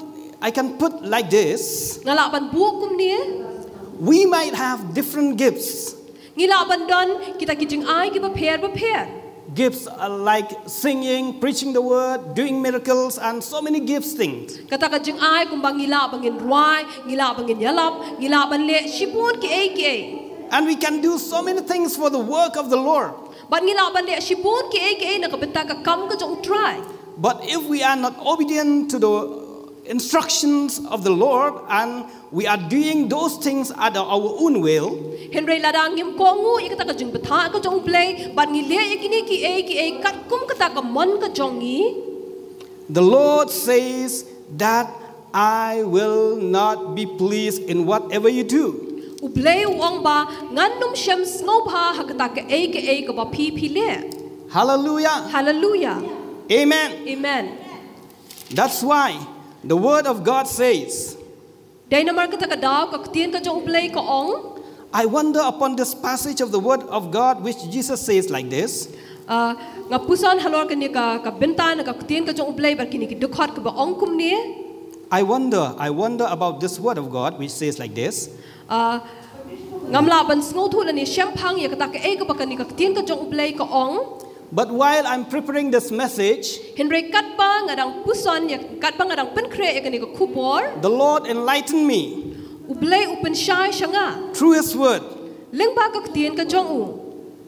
I can put like this. Nga lah ban buh kumne. We might have different gifts. Ngi lah ban don kita ki jingai kiba pher ba pher. Gifts are like singing, preaching the word, doing miracles, and so many gifts things. Kata ka jingai kumba ngi lah ban ngin rwai, ngi lah ban ngin ïalap, ngi lah ban leh shibun kiei kiei. And we can do so many things for the work of the Lord. Bad ngi lah ban leh shibun kiei kiei na ka bynta ka kam ka jong U Trai. But if we are not obedient to the instructions of the Lord and we are doing those things at our own will, Hynrei lada ngim kohnguh ïa kata ka jingbthah ka jong U Blei bad ngi leh ïa kine kiei kiei katkum kata ka mon ka jong ngi. The Lord says that I will not be pleased in whatever you do. U Blei u ong ba ngan ym shym sngewbha ha kata kaei kaei kaba phi phi leh. Hallelujah. Haleluya. Amen. Amen. That's why the word of God says, Dei namar kata ka daw ka ktien ka jong U Blei ka ong. I wonder upon this passage of the word of God which Jesus says like this. Ah, nga puson halor kane ka ka bynta na ka ktien ka jong U Blei bad kine ki dkhot kaba ong kumne. I wonder, I wonder about this word of God which says like this. Ah, ngam lah ban sngewthuh lane shemphang ïa kata kaei kaba kane ka ktien ka jong U Blei ka ong. But while I'm preparing this message, Hynrei katba nga dang puson ïa katba nga dang pynkhreh ïa kane ka khubor. The Lord enlightened me U Blei u pynshai sha nga. Through His Word. Lyngba ka ktien ka jong u.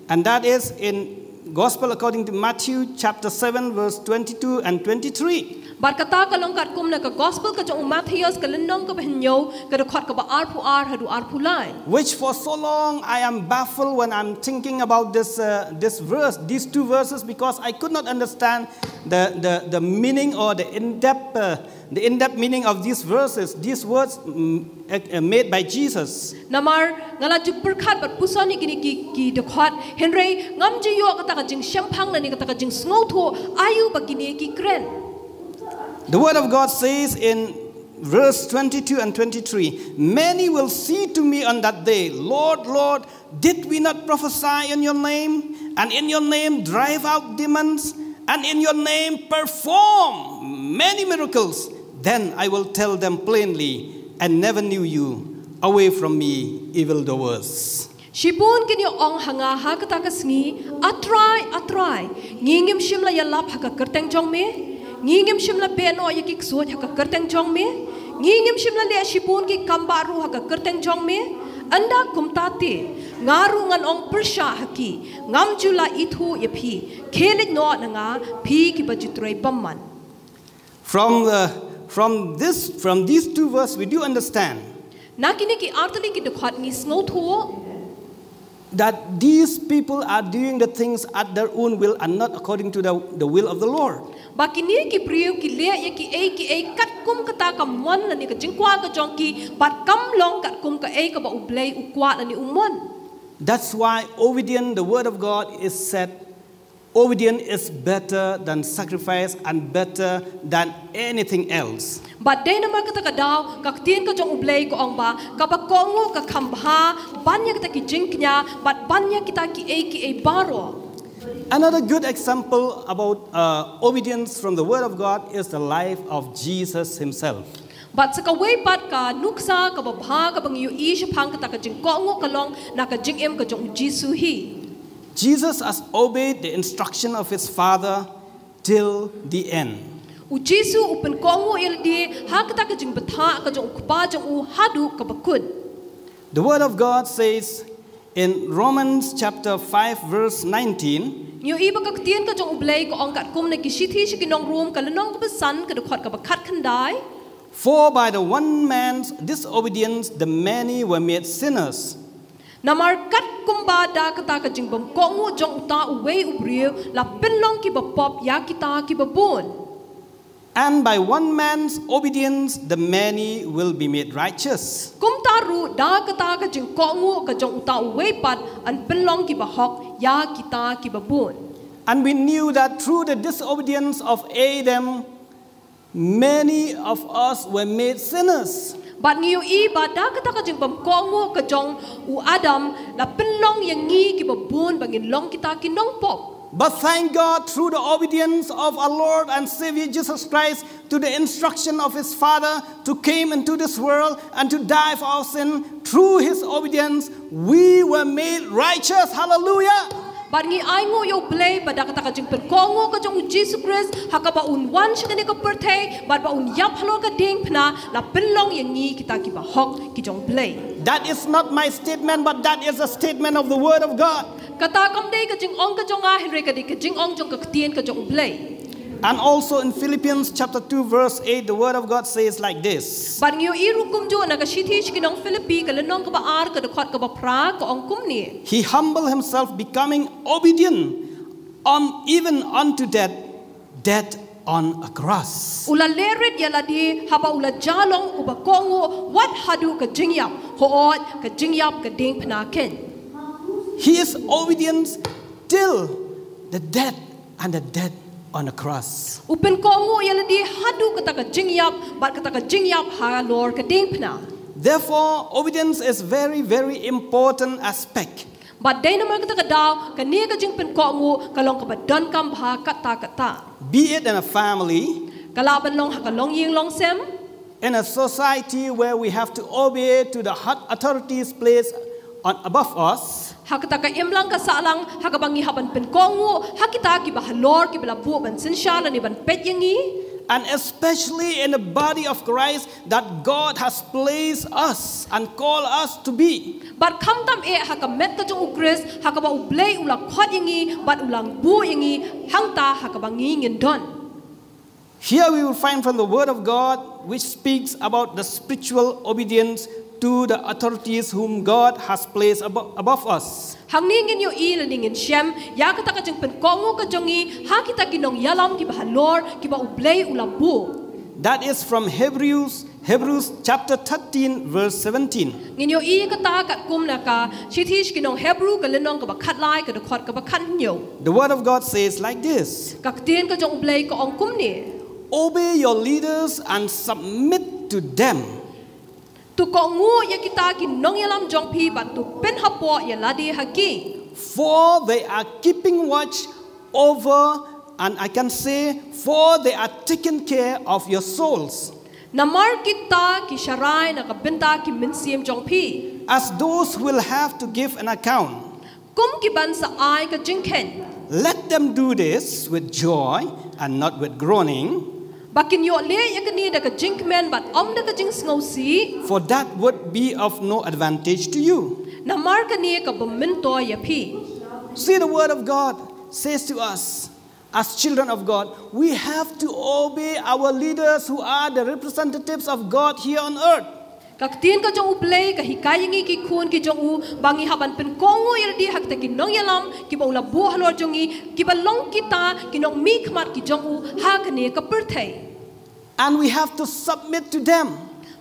And that is in Gospel according to Matthew chapter seven verse twenty-two and twenty-three. Bad kata ka long katkum na ka gospel ka jong u Mathaios ka lynnong kaba hynñiew ka dkhot kaba arphew ar haduh arphew lai. Which for so long I am baffled when I'm thinking about this uh, this verse, these two verses, because I could not understand the the, the meaning or the in-depth uh, the in-depth meaning of these verses, these words mm, uh, made by Jesus. Namar nga la ju pyrkhat bad puson ïa kine ki ki dkhot, hynrei ngam ju ïoh kata ka jingshemphang lane kata ka jingsngewthuh aïu ba kine ki kren. The word of God says in verse twenty-two and twenty-three, many will say to me on that day, Lord, Lord, did we not prophesy in your name, and in your name drive out demons, and in your name perform many miracles? Then I will tell them plainly, I never knew you. Away from me, evildoers. Shibun kin ïa ong ha nga ha kata ka sngi, A Trai, A Trai, ngi ngim shym la ïalap ha ka kyrteng jong me? Ngi ngim shym la beh noh ïa ki ksuid ha ka kyrteng jong me? Ngi ngim shym la leh shibun ki kam bah ruh ha ka kyrteng jong me? Ynda kumta te, nga ruh ngan ong pyrshah ha ki, ngam ju la ithuh ïa phi, khie leit noh na nga, phi kiba ju trei bymman. From the from this from these two verses we do understand Na kine ki artylli ki dkhot ngi sngewthuh that these people are doing the things at their own will and not according to the, the will of the Lord. Ba kine ki briew ki leh ïa kiei kiei katkum kata ka mon lane ka jingkwah ka jong ki, bad kam long katkum kaei kaba U Blei u kwah lane u mon. That's why obedience the word of God is set Obedience is better than sacrifice and better than anything else. Bad dei namar kata ka daw ka ktien ka jong U Blei ka ong ba kaba kohnguh ka kham bha ban ïa kita ki jingkñia bad ban ïa kita kiei kiei baroh. Another good example about uh, obedience from the Word of God is the life of Jesus himself. Bad sa kawei pat ka nuksa kaba bha kaba ngi ïohi shaphang kata ka jingkohnguh ka long na ka jingim ka jong U Jisu hi. Jesus has obeyed the instruction of his Father till the end. U Jisu u pynkohnguh ïa lade ha kata ka jingbthah ka jong U Kpa jong u haduh kaba kut. The Word of God says in Romans chapter five, verse nineteen, Ngi ïohi ba ka ktien ka jong U Blei ka ong katkum na ki shithi sha ki nong Rom ka lynnong kaba san ka dkhot kaba khatkhyndai. For by the one man's disobedience the many were made sinners. Namar katkum ba da kata ka jingbymkohnguh jong uta uwei u briew la pynlong kiba pop ïa kita kiba bun. And by one man's obedience the many will be made righteous. Kumta ruh da kata ka jingkohnguh ka jong uta uwei pat yn pynlong kiba hok ïa kita kiba bun. And we knew that through the disobedience of Adam, many of us were made sinners. Bad ngi ïohi ba da kata ka jingbymkohnguh ka jong u Adam la pynlong ïa ngi kiba bun ba ngin long kita ki nongpop. But thank God, through the obedience of our Lord and Savior Jesus Christ to the instruction of his Father to came into this world and to die for our sin, through his obedience we were made righteous. Hallelujah. Bad ngi ainguh ïa U Blei ba da kata ka jingpynkohnguh ka jong U Jisu Khrist ha kaba un wan sha kane ka pyrthei bad ba un ïap halor ka diengphna la pynlong ïa ngi kita kiba hok ki jong U Blei. That is not my statement, but that is a statement of the Word of God. Kata kam dei ka jingong ka jong nga, hynrei ka dei ka jingong jong ka ktien ka jong U Blei. And also in Philippians chapter two verse eight, the Word of God says like this. Bad ngi ïohi ruh kumjuh na ka shithi sha ki nong Philippi ka lynnong kaba ar ka dkhot kaba phra ka ong kumne. He humbled himself, becoming obedient on even unto death, death on a cross. U la lehrit ïa lade haba u la jah long uba kohnguh wat haduh ka jingïap, hooid ka jingïap ka diengphna keiñ. He is obedient till the death and the death on a cross. U pynkohnguh ïa lade haduh kata ka jingïap bad kata ka jingïap halor ka diengphna. Therefore, obedience is very, very important aspect. Bad dei namar kata ka daw kane ka jingpynkohnguh ka long kaba donkam bha katta katta. Be it in a family, Ka lah ban long ha ka longïing longsem, in a society where we have to obey to the hot authorities placed on above us, ha kata ka imlang ka sahlang ha kaba ngi hap ban pynkohnguh ha kita kiba halor kiba la buh ban synshar lane ban peit ïa ngi. And especially in the body of Christ that God has placed us and called us to be. Bad khamtam eh ha ka met ka jong U Khrist ha kaba U Blei u la khot ïa ngi bad u la buh ïa ngi hangta ha kaba ngi ngin don. Here we will find from the Word of God, which speaks about the spiritual obedience to the authorities whom God has placed abo- above us. Hangne ngin ïohi lane ngin shem ïa kata ka jingpynkohnguh ka jong ngi ha kita ki nongïalam kiba halor kiba U Blei u la buh. That is from Hebrews, Hebrews chapter thirteen, verse seventeen. Ngin ïohi kata katkum na ka shithi sha ki nong Hebru ka lynnong kaba khatlai ka dkhot kaba khathynñiew. The Word of God says like this. Ka ktien ka jong U Blei ka ong kumne. Obey your leaders and submit to them. To kohnguh ïa kita ki nongïalam jong phi bad to pynhapoh ïa lade ha ki. For they are keeping watch over, and I can say, for they are taking care of your souls. Namar kita ki sharai na ka bynta ki mynsiem jong phi. As those who will have to give an account. Kum ki ban sa ai ka jingkheiñ. Let them do this with joy and not with groaning. Ba kin ïoh leh ïa kane da ka jingkmen bad ym da ka jingsngewsih. For that would be of no advantage to you. Namar kane ka bym myntoi ïa phi. See, the Word of God says to us, as children of God, we have to obey our leaders who are the representatives of God here on earth. Ka ktien ka jong U Blei ka hikai ïa ngi ki khun ki jong u ba ngi hap ban pynkohnguh ïa lade ha kita ki nongïalam kiba u la buh halor jong ngi kiba long kita ki nongmihkhmat ki jong u ha kane ka pyrthei. And we have to submit to them.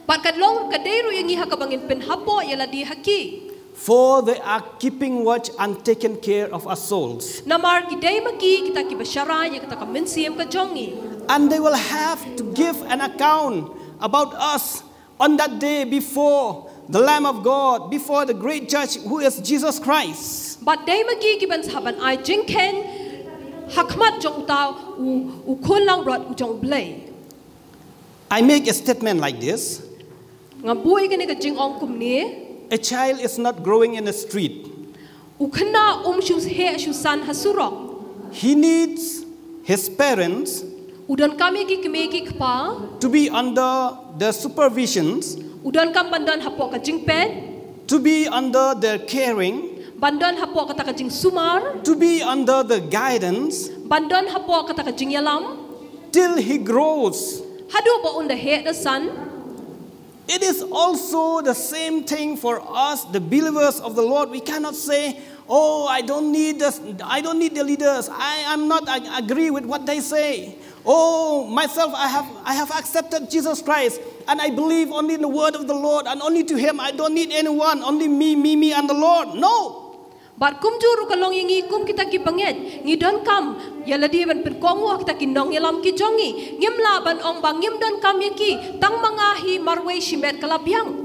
Bad ka long ka dei ruh ïa ngi ha kaba ngin pynhapoh ïa lade ha ki. For they are keeping watch and taking care of our souls. Namar ki dei ma ki kita kiba sharai ïa kata ka mynsiem ka jong ngi. And they will have to give an account about us on that day before the Lamb of God, before the great judge who is Jesus Christ. Bad dei ma ki kiban sa ban ai jingkheiñ ha khmat jong uta u, u khun langbrot u jong U Blei. I make a statement like this. Nga buh ïa kane ka jingong kumne. A child is not growing in the street. U khynnah um shu heh shu san ha surok. He needs his parents U donkam ïa ki kmie ki kpa to be under the supervisions, u donkam ban don hapoh ka jingpeit, to be under their caring, ban don hapoh kata ka jingsumar, to be under the guidance ban don hapoh kata ka jingïalam. Till he grows. Haduh ba un da heh da san. It is also the same thing for us, the believers of the Lord. We cannot say, "Oh, I don't need this, I don't need the leaders. I am not ag- agree with what they say. Oh, myself, I have, I have accepted Jesus Christ, and I believe only in the word of the Lord, and only to Him. I don't need anyone, only me, me, me, and the Lord." No. Bad kumjuh ruh ka long ïa ngi kum kita ki bangeit, ngi donkam ïa lade ban pynkohnguh kita ki nongïalam ki jong ngi. Ngim lah ban ong ba ngim donkam ïa ki, tang ma nga hi marwei shimet ka la biang.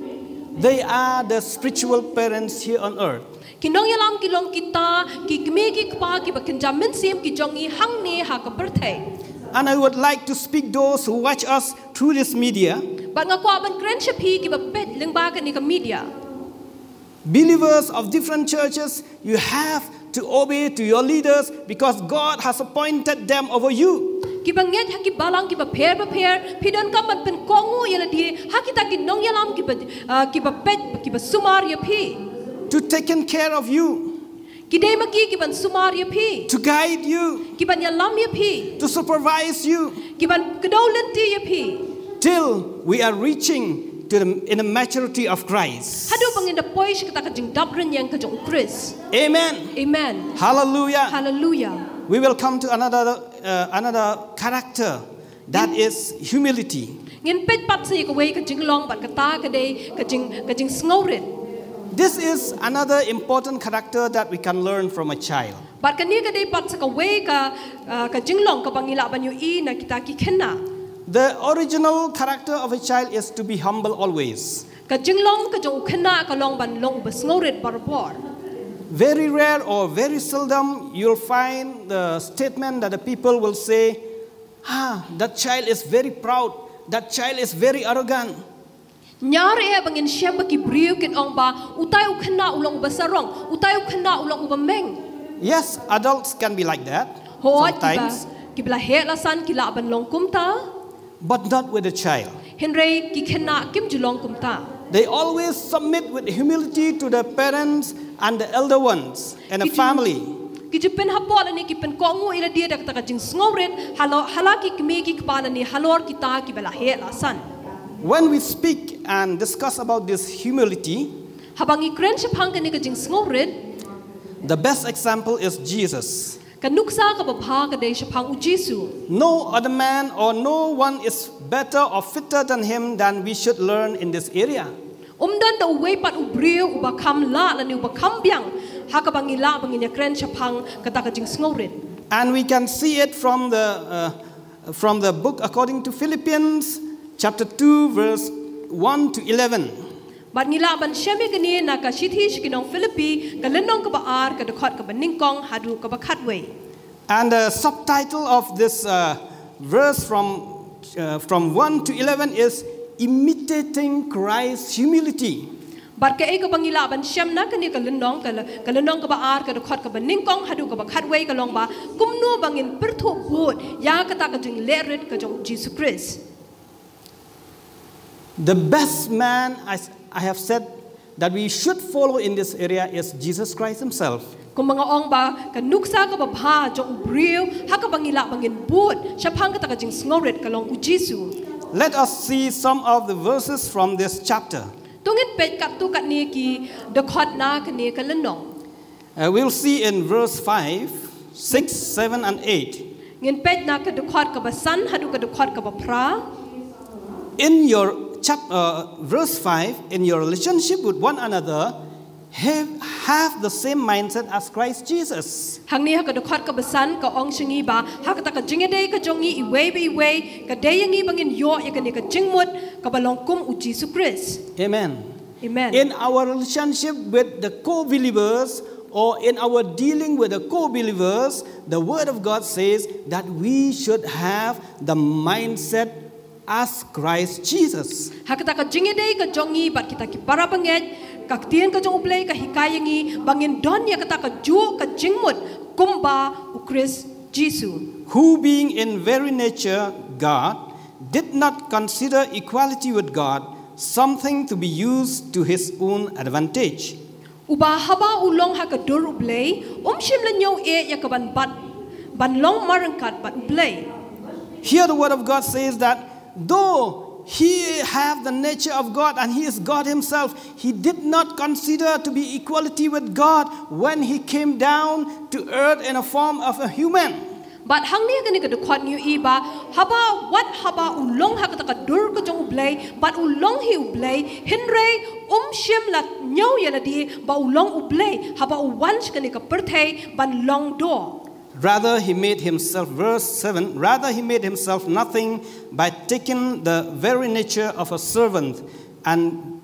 They are the spiritual parents here on earth. Ki nongïalam ki long kita ki kmie ki kpa kiba kynja mynsiem ki jong ngi hangne ha ka pyrthei. And I would like to speak those who watch us through this media. Bad nga kwah ban kren sha phi kiba peit lyngba kane ka media. Believers of different churches, you have to obey to your leaders because God has appointed them over you. Kiba ngeit ha ki balang kiba pher ba pher, phi donkam ban pynkohnguh ïa lade ha kita ki nongïalam kiba, ah, kiba peit, kiba sumar ïa phi. To taken care of you, Ki dei ma ki kiban sumar ïa phi, to guide you, kiban ïalam ïa phi, to supervise you, kiban kdew lynti ïa phi. Till we are reaching to the, in the maturity of Christ. Haduh ba ngin da poi sha kata ka jingdap rynïeng ka jong U Khrist. Amen. Amen. Hallelujah. Hallelujah. We will come to another, uh, another character, that is humility. Ngin peit pat sa ïa kawei ka jinglong bad kata ka dei ka jing, ka jingsngewrit. This is another important character that we can learn from a child. Bad kane ka dei pat sa kawei ka, ah, ka jinglong kaba ngi lah ban ïohi na kita ki khynnah. The original character of a child is to be humble always. Ka jinglong ka jong u khynnah ka long ban long uba sngewrit barabor. Very rare or very seldom you'll find the statement that the people will say, "Ah, that child is very proud, that child is very arrogant." Ñiar eh ba ngin shem ba ki briew kin ong ba utai u khynnah u long uba sarong, utai u khynnah u long uba meng. Yes, adults can be like that Hooid, kiba, sometimes, kiba la heh la san ki lah ban long kumta. But not with a child. Hynrei ki khynnah kim ju long kumta. They always submit with humility to their parents and the elder ones in a Ki ju- family. Ki ju pynhapoh lane ki pynkohnguh ïa lade da kata ka jingsngewrit, halo, ha la ki kmie ki kpa lane halor kita kiba la heh la san. When we speak and discuss about this humility, Haba ngi kren shaphang kane ka jingsngewrit, the best example is Jesus. ka nuksa kaba bha ka dei shaphang U Jisu. No other man or no one is better or fitter than him than we should learn in this area. Um don da uwei pat u briew uba kham lah lane uba kham biang ha kaba ngi lah ba ngin ïa kren shaphang kata ka jingsngewrit. And we can see it from the, uh, from the book according to Philippians chapter two, verse one to eleven. Bad ngi lah ban shem ïa kane na ka shithi sha ki nong Philippi, ka lynnong kaba ar, ka dkhot kaba nyngkong haduh kaba khatwei. And the subtitle of this, uh, verse from, uh, from one to eleven is Imitating Christ's Humility. Bad kaei kaba ngi lah ban shem na kane ka lynnong, ka, ka lynnong kaba ar, ka dkhot kaba nyngkong haduh kaba khatwei ka long ba kumno ba ngin pyrthuh bud ïa kata ka jinglehrit ka jong U Jisu Khrist. The best man, as I have said, that we should follow in this area is Jesus Christ Himself. Kumba nga ong ba ka nuksa kaba bha jong u briew ha kaba ngi lah ba ngin bud shaphang kata ka jingsngewrit ka long U Jisu. Let us see some of the verses from this chapter. To ngin peit katto katne ki dkhot na kane ka lynnong. Uh, we'll see in verse five, six, seven, and eight. Ngin peit na ka dkhot kaba san haduh ka dkhot kaba phra. In your chap, uh, verse five, in your relationship with one another, have, have the same mindset as Christ Jesus. Hangne ha ka dkhot kaba san ka ong sha ngi ba ha kata ka jingïadei ka jong ngi iwei pa iwei ka dei ïa ngi ba ngin ïoh ïa kane ka jingmut kaba long kum u Jisu Khrist. Amen. Amen. In our relationship with the co-believers or in our dealing with the co-believers, the Word of God says that we should have the mindset as Christ Jesus. Ha kata ka jingïadei ka jong ngi bad kita ki para bangeit, ka ktien ka jong U Blei ka hikai ïa ngi ba ngin don ïa kata ka juh ka jingmut kumba u Khrist Jisu. Who, being in very nature God, did not consider equality with God something to be used to his own advantage. Uba haba u long ha ka dur U Blei, um shym la ñiew eh ïa ka ban bat, ban long marryngkat bad U Blei. Here the word of God says that though he have the nature of God and he is God himself, he did not consider to be equality with God when he came down to earth in a form of a human. Bad hangne kane ka dkhot ngi ïohi ba haba wat haba u long ha kata ka dur ka jong U Blei bad u long hi U Blei, hynrei um shym la ñiew ïa lade ba u long U Blei haba u wan sha kane ka pyrthei ban long doh. Rather, he made himself, verse seven, rather, he made himself nothing by taking the very nature of a servant and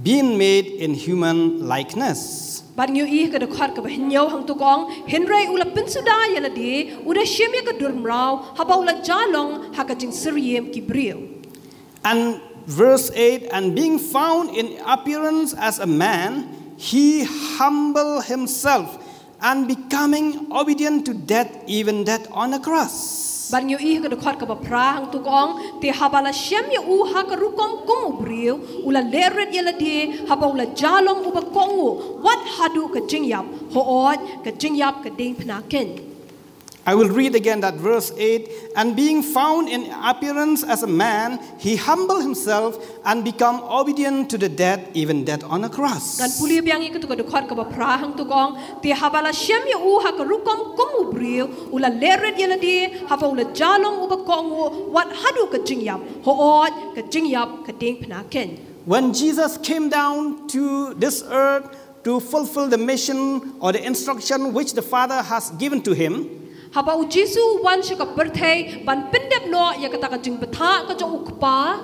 being made in human likeness. Bad ngi ïohi ka dkhot kaba hynñiew hangto ka ong, hynrei u la pynsuda ïa lade, u da shim ïa ka dur mraw, haba u la jah long ha ka jingsyriem ki briew. And verse eight, and being found in appearance as a man, he humbled himself and becoming obedient to death, even death on a cross. Bad ngi ïohi ka dkhot kaba phra hangto ka ong, te haba la shem ïa u ha ka rukom kum u briew, u la leh rit ïa lade, haba u la jah long uba kohnguh, wat haduh ka jingïap, hooid, ka jingïap ka diengphna keiñ. I will read again that verse eight, and being found in appearance as a man, he humbled himself and become obedient to the death, even death on a cross. Ngan pule biang ïa kato ka dkhot kaba phra hangto ka ong, te haba la shem ïa u ha ka rukom kum u briew, u la leh rit ïa lade, haba u la jah long uba kohnguh, wat haduh ka jingïap, hooid, ka jingïap ka diengphna keiñ. When Jesus came down to this earth to fulfill the mission or the instruction which the Father has given to him, haba u Jisu u wan sha ka pyrthei ban pyndep noh ïa kata ka jingbthah ka jong u Kpa,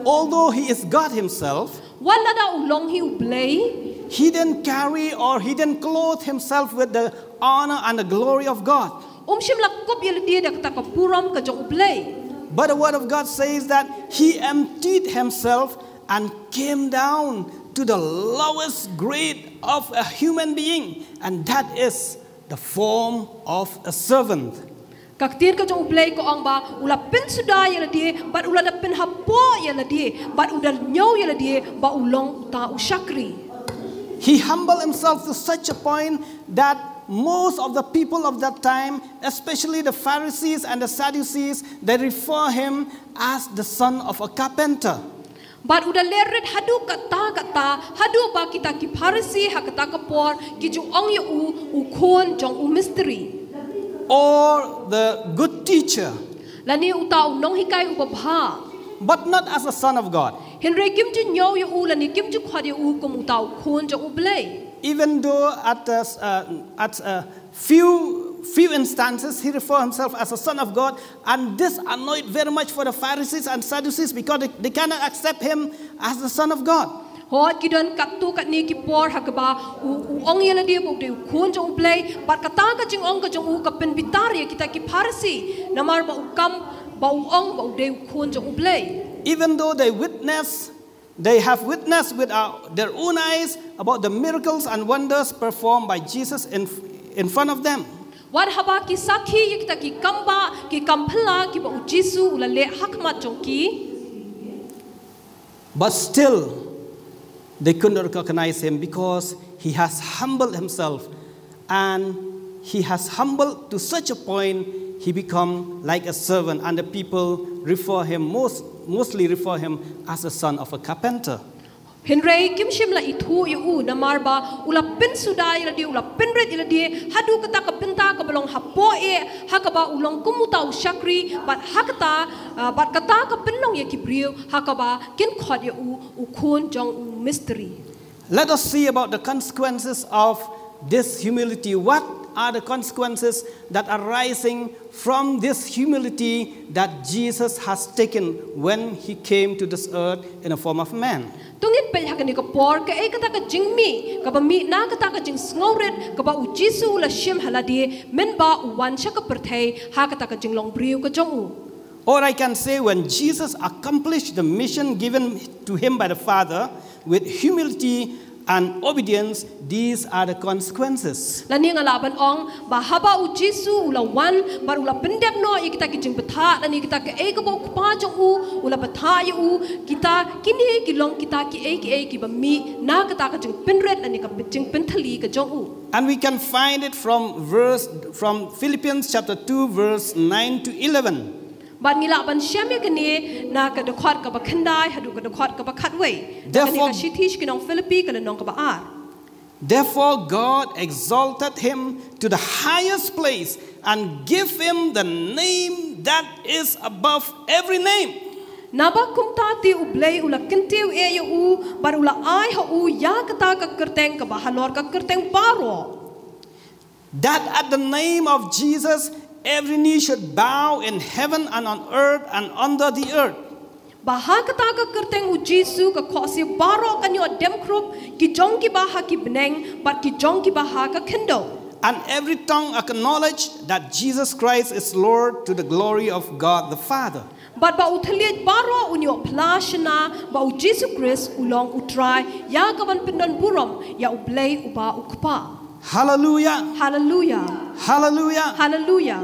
although he is God himself, wat lada u long hi U Blei, he didn't carry or he didn't clothe himself with the honor and the glory of God. Um shym la kup ïa lade da kata ka burom ka jong U Blei. But the word of God says that he emptied himself and came down to the lowest grade of a human being, and that is the form of a servant. Ka ktien ka jong U Blei ka ong ba u la pynsuda ïa lade, bad u la da pynhapoh ïa lade, bad u da ñiew ïa lade ba u long uta u shakri. He humbled himself to such a point that most of the people of that time, especially the Pharisees and the Sadducees, they refer him as the son of a carpenter. Bad u da leh rit haduh katta katta, haduh ba kita ki Pharisi ha kata ka por ki ju ong ïa u u khun jong u mistri, or the good teacher, lane uta u nonghikai uba bha. But not as a son of God. Hynrei kim ju ñiew ïa u lane kim ju khot ïa u kum uta u khun jong U Blei. Even though at a, uh, at a few, few instances he refer himself as a son of God, and this annoyed very much for the Pharisees and Sadducees because they, they cannot accept him as the son of God. Hooid, ki don katto katne ki por ha kaba u, u ong ïa lade ba u dei u khun jong U Blei, bad kata ka jingong ka jong u ka pynbitar ïa kita ki Pharisi, namar ba u kam, ba u ong ba u dei u khun jong U Blei. Even though they witness, they have witnessed with, uh, their own eyes about the miracles and wonders performed by Jesus in, in front of them. Wat haba ki sakhi ïa kita ki kambah, ki kam phylla kiba u Jisu u la leh ha khmat jong ki, but still they couldn't recognize him because he has humbled himself, and he has humbled to such a point he become like a servant, and the people refer him most, mostly refer him as the son of a carpenter. Hynrei kim shym la ithuh ïa u, namar ba u la pynsuda ïa lade, u la pynrit ïa lade haduh kata ka bynta kaba long hapoh eh, ha kaba u long kum uta u shakri, bad ha kata, ah, bad kata ka pynlong ïa ki briew ha kaba kin khot ïa u u khun jong u mistri. Let us see about the consequences of this humility. What are the consequences that are rising from this humility that Jesus has taken when he came to this earth in a form of man? To ngin peit ha kane ka por, kaei kata ka jingmih kaba mih na kata ka jingsngewrit kaba u Jisu u la shim ha lade mynba u wan sha ka pyrthei ha kata ka jinglong briew ka jong u. Or I can say, when Jesus accomplished the mission given to him by the Father with humility and obedience, these are the consequences. Lane nga lah ban ong ba haba u Jisu u la wan bad u la pyndep noh ïa kita ki jingbthah lane kita kaei kaba u Kpa jong u u la bthah ïa u, kita kine ki long kita kiei kiei kiba mih na kata ka jingpynrit lane ka jingpynthylli ka jong u. And we can find it from verse from Philippians chapter two, verse nine to eleven. Bad ngi lah ban shem ïa kane na ka dkhot kaba khyndai haduh ka dkhot kaba khatwei. Kane Therefore, ka shithi sha ki nong Philippi ka lynnong kaba ar. Therefore God exalted him to the highest place and gave him the name that is above every name. Naba kumta te U Blei u la kyntiew eh ïa u bad u la ai ha u ïa kata ka kyrteng kaba halor ka kyrteng baroh. That at the name of Jesus every knee should bow in heaven and on earth and under the earth. Ba ha kata ka kyrteng u Jisu ka khohsiew baroh kan ïoh dem khrup, ki jong kiba ha ki bneng bad ki jong kiba ha ka khyndew. And every tongue acknowledge that Jesus Christ is Lord to the glory of God the Father. Bad ba u thylliej baroh un ïoh phla shna ba u Jisu Khrist u long U Trai, ïa kaban pyndon burom ïa U Blei uba U Kpa. Hallelujah. Hallelujah. Hallelujah. Hallelujah.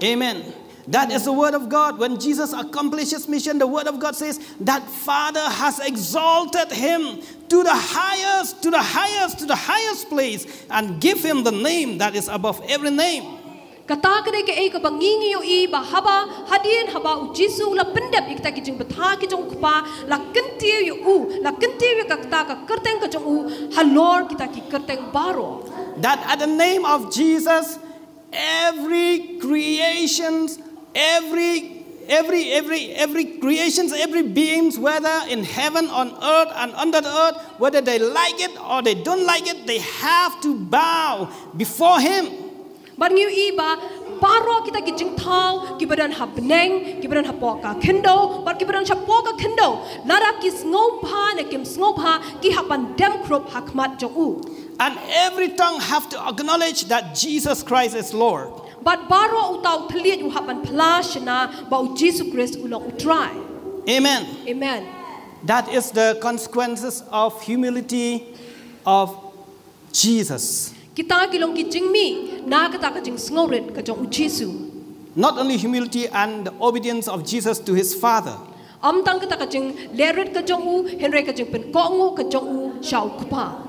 Amen. That is the word of God. When Jesus accomplished his mission, the word of God says that Father has exalted him to the highest, to the highest, to the highest place and give him the name that is above every name. Kata ka dei kaei kaba ngi ngi ïohi ba haba hadien haba u Jisu u la pyndep ïa kita ki jingbthah ki jong U Kpa, la kyntiew ïa u, la kyntiew ïa kata ka kyrteng ka jong u halor kita ki kyrteng baroh. That at the name of Jesus, every creations, every every every every creations, every beings, whether in heaven, on earth, and under the earth, whether they like it or they don't like it, they have to bow before him. Bad ngi ïohi ba baroh kita ki jingthaw kiba don ha bneng, kiba don hapoh ka khyndew bad kiba don shapoh ka khyndew, lada ki sngewbha ne kim sngewbha, ki hap ban dem khrup ha khmat jong u. And every tongue have to acknowledge that Jesus Christ is Lord. Bad baroh uta u thylliej u hap ban phla shna ba u Jisu Khrist u long U Trai. Amen. Amen. That is the consequences of humility of Jesus. Kita ki long ki jingmih na kata ka jingsngewrit ka jong u Jisu. Not only humility and the obedience of Jesus to his Father. Ym tang kata ka jinglehrit ka jong u, hynrei ka jingpynkohnguh ka jong u sha U Kpa.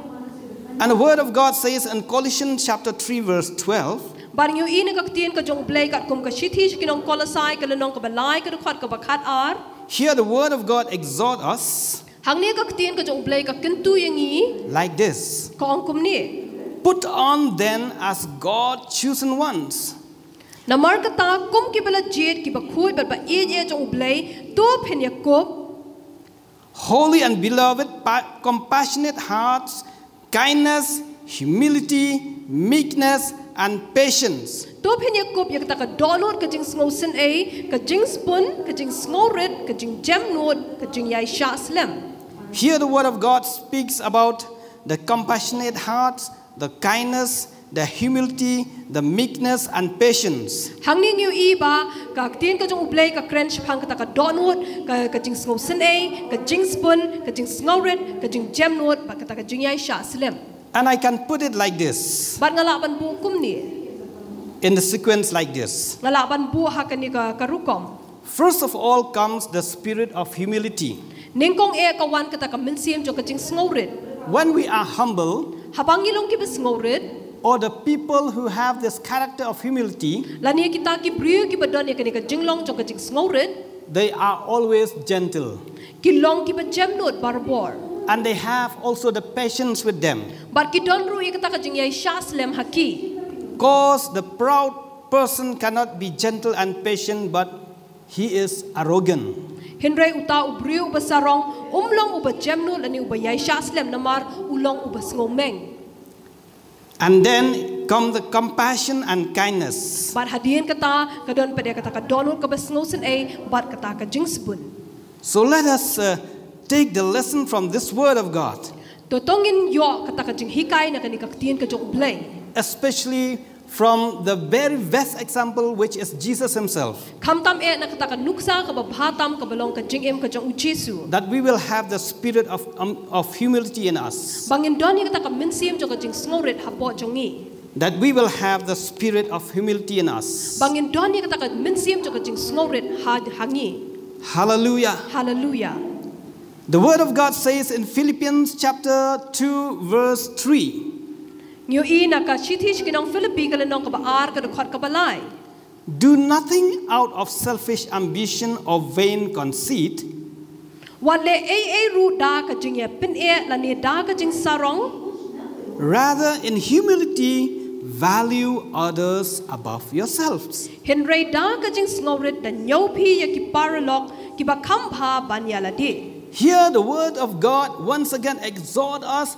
And the word of God says in Colossians chapter three, verse twelve, Bad ngi ïohi na ka ktien ka jong U Blei katkum ka shithi sha ki nong Kolosai ka lynnong kaba lai ka dkhot kaba khat ar. Here the word of God exhort us Hangne ka ktien ka jong U Blei ka kyntu ïa ngi like this. Ka ong kumne. Put on then as God chosen ones. Namar kata kum kiba la jied, kiba khuid bad ba ïeit eh jong U Blei, to phin ïakup. Holy and beloved, pa- compassionate hearts, kindness, humility, meekness, and patience. To phin ïakup ïa kata ka dohnud, ka jingsngewsynei, ka jingspun, ka jingsngewrit, ka jingjemnud, ka jingïaishah slem. Here the word of God speaks about the compassionate hearts, the kindness, the humility, the meekness, and patience. Hangne ngi ïohi ba ka ktien ka jong U Blei ka kren shaphang kata ka dohnud, ka, ka jingsngewsynei, ka jingspun, ka jingsngewrit, ka jingjemnud, bad kata ka jingïaishah slem. And I can put it like this. Bad nga lah ban buh kumne. In the sequence like this. Nga lah ban buh ha kane ka, ka rukom. First of all comes the spirit of humility. Nyngkong eh ka wan kata ka mynsiem jong ka jingsngewrit. When we are humble, haba ngi long kiba sngewrit, or the people who have this character of humility, lane kita ki briew kiba don ïa kane ka jinglong jong ka jingsngewrit, they are always gentle. Ki long kiba jemnud barabor. And they have also the patience with them. Bad ki don ruh ïa kata ka jingïaishah slem ha ki. Cause the proud person cannot be gentle and patient, but he is arrogant. Hynrei uta u briew uba sarong um long uba jemnud lane uba ïai shah slem, namar u long uba sngewmeng. And then come the compassion and kindness. Bad hadien kata ka don pat ïa kata ka dohnud kaba sngewsynei bad kata ka jingsbun. So let us uh, take the lesson from this word of God, To to ngin ïoh kata ka jinghikai na kane ka ktien ka jong U Blei, especially from the very best example, which is Jesus himself. Khamtam eh na kata ka nuksa kaba bha tam kaba long ka jingim ka jong U Jisu. That we will have the spirit of, um, of humility in us. Ba ngin don ïa kata ka mynsiem jong ka jingsngewrit hapoh jong ngi. That we will have the spirit of humility in us. Ba ngin don ïa kata ka mynsiem jong ka jingsngewrit ha, ha ngi. Hallelujah. Hallelujah. The word of God says in Philippians chapter two, verse three. Ngi ïohi na ka shithi sha ki nong Philippi ka lynnong kaba ar ka dkhot kaba lai. Do nothing out of selfish ambition or vain conceit. Wat leh ei ei ruh da ka jingïapyneh lane da ka jingsarong. Rather, in humility, value others above yourselves. Hynrei da ka jingsngewrit da ñiew phi ïa ki paralok kiba kham bha ban ïa lade. Here, the word of God once again exhort us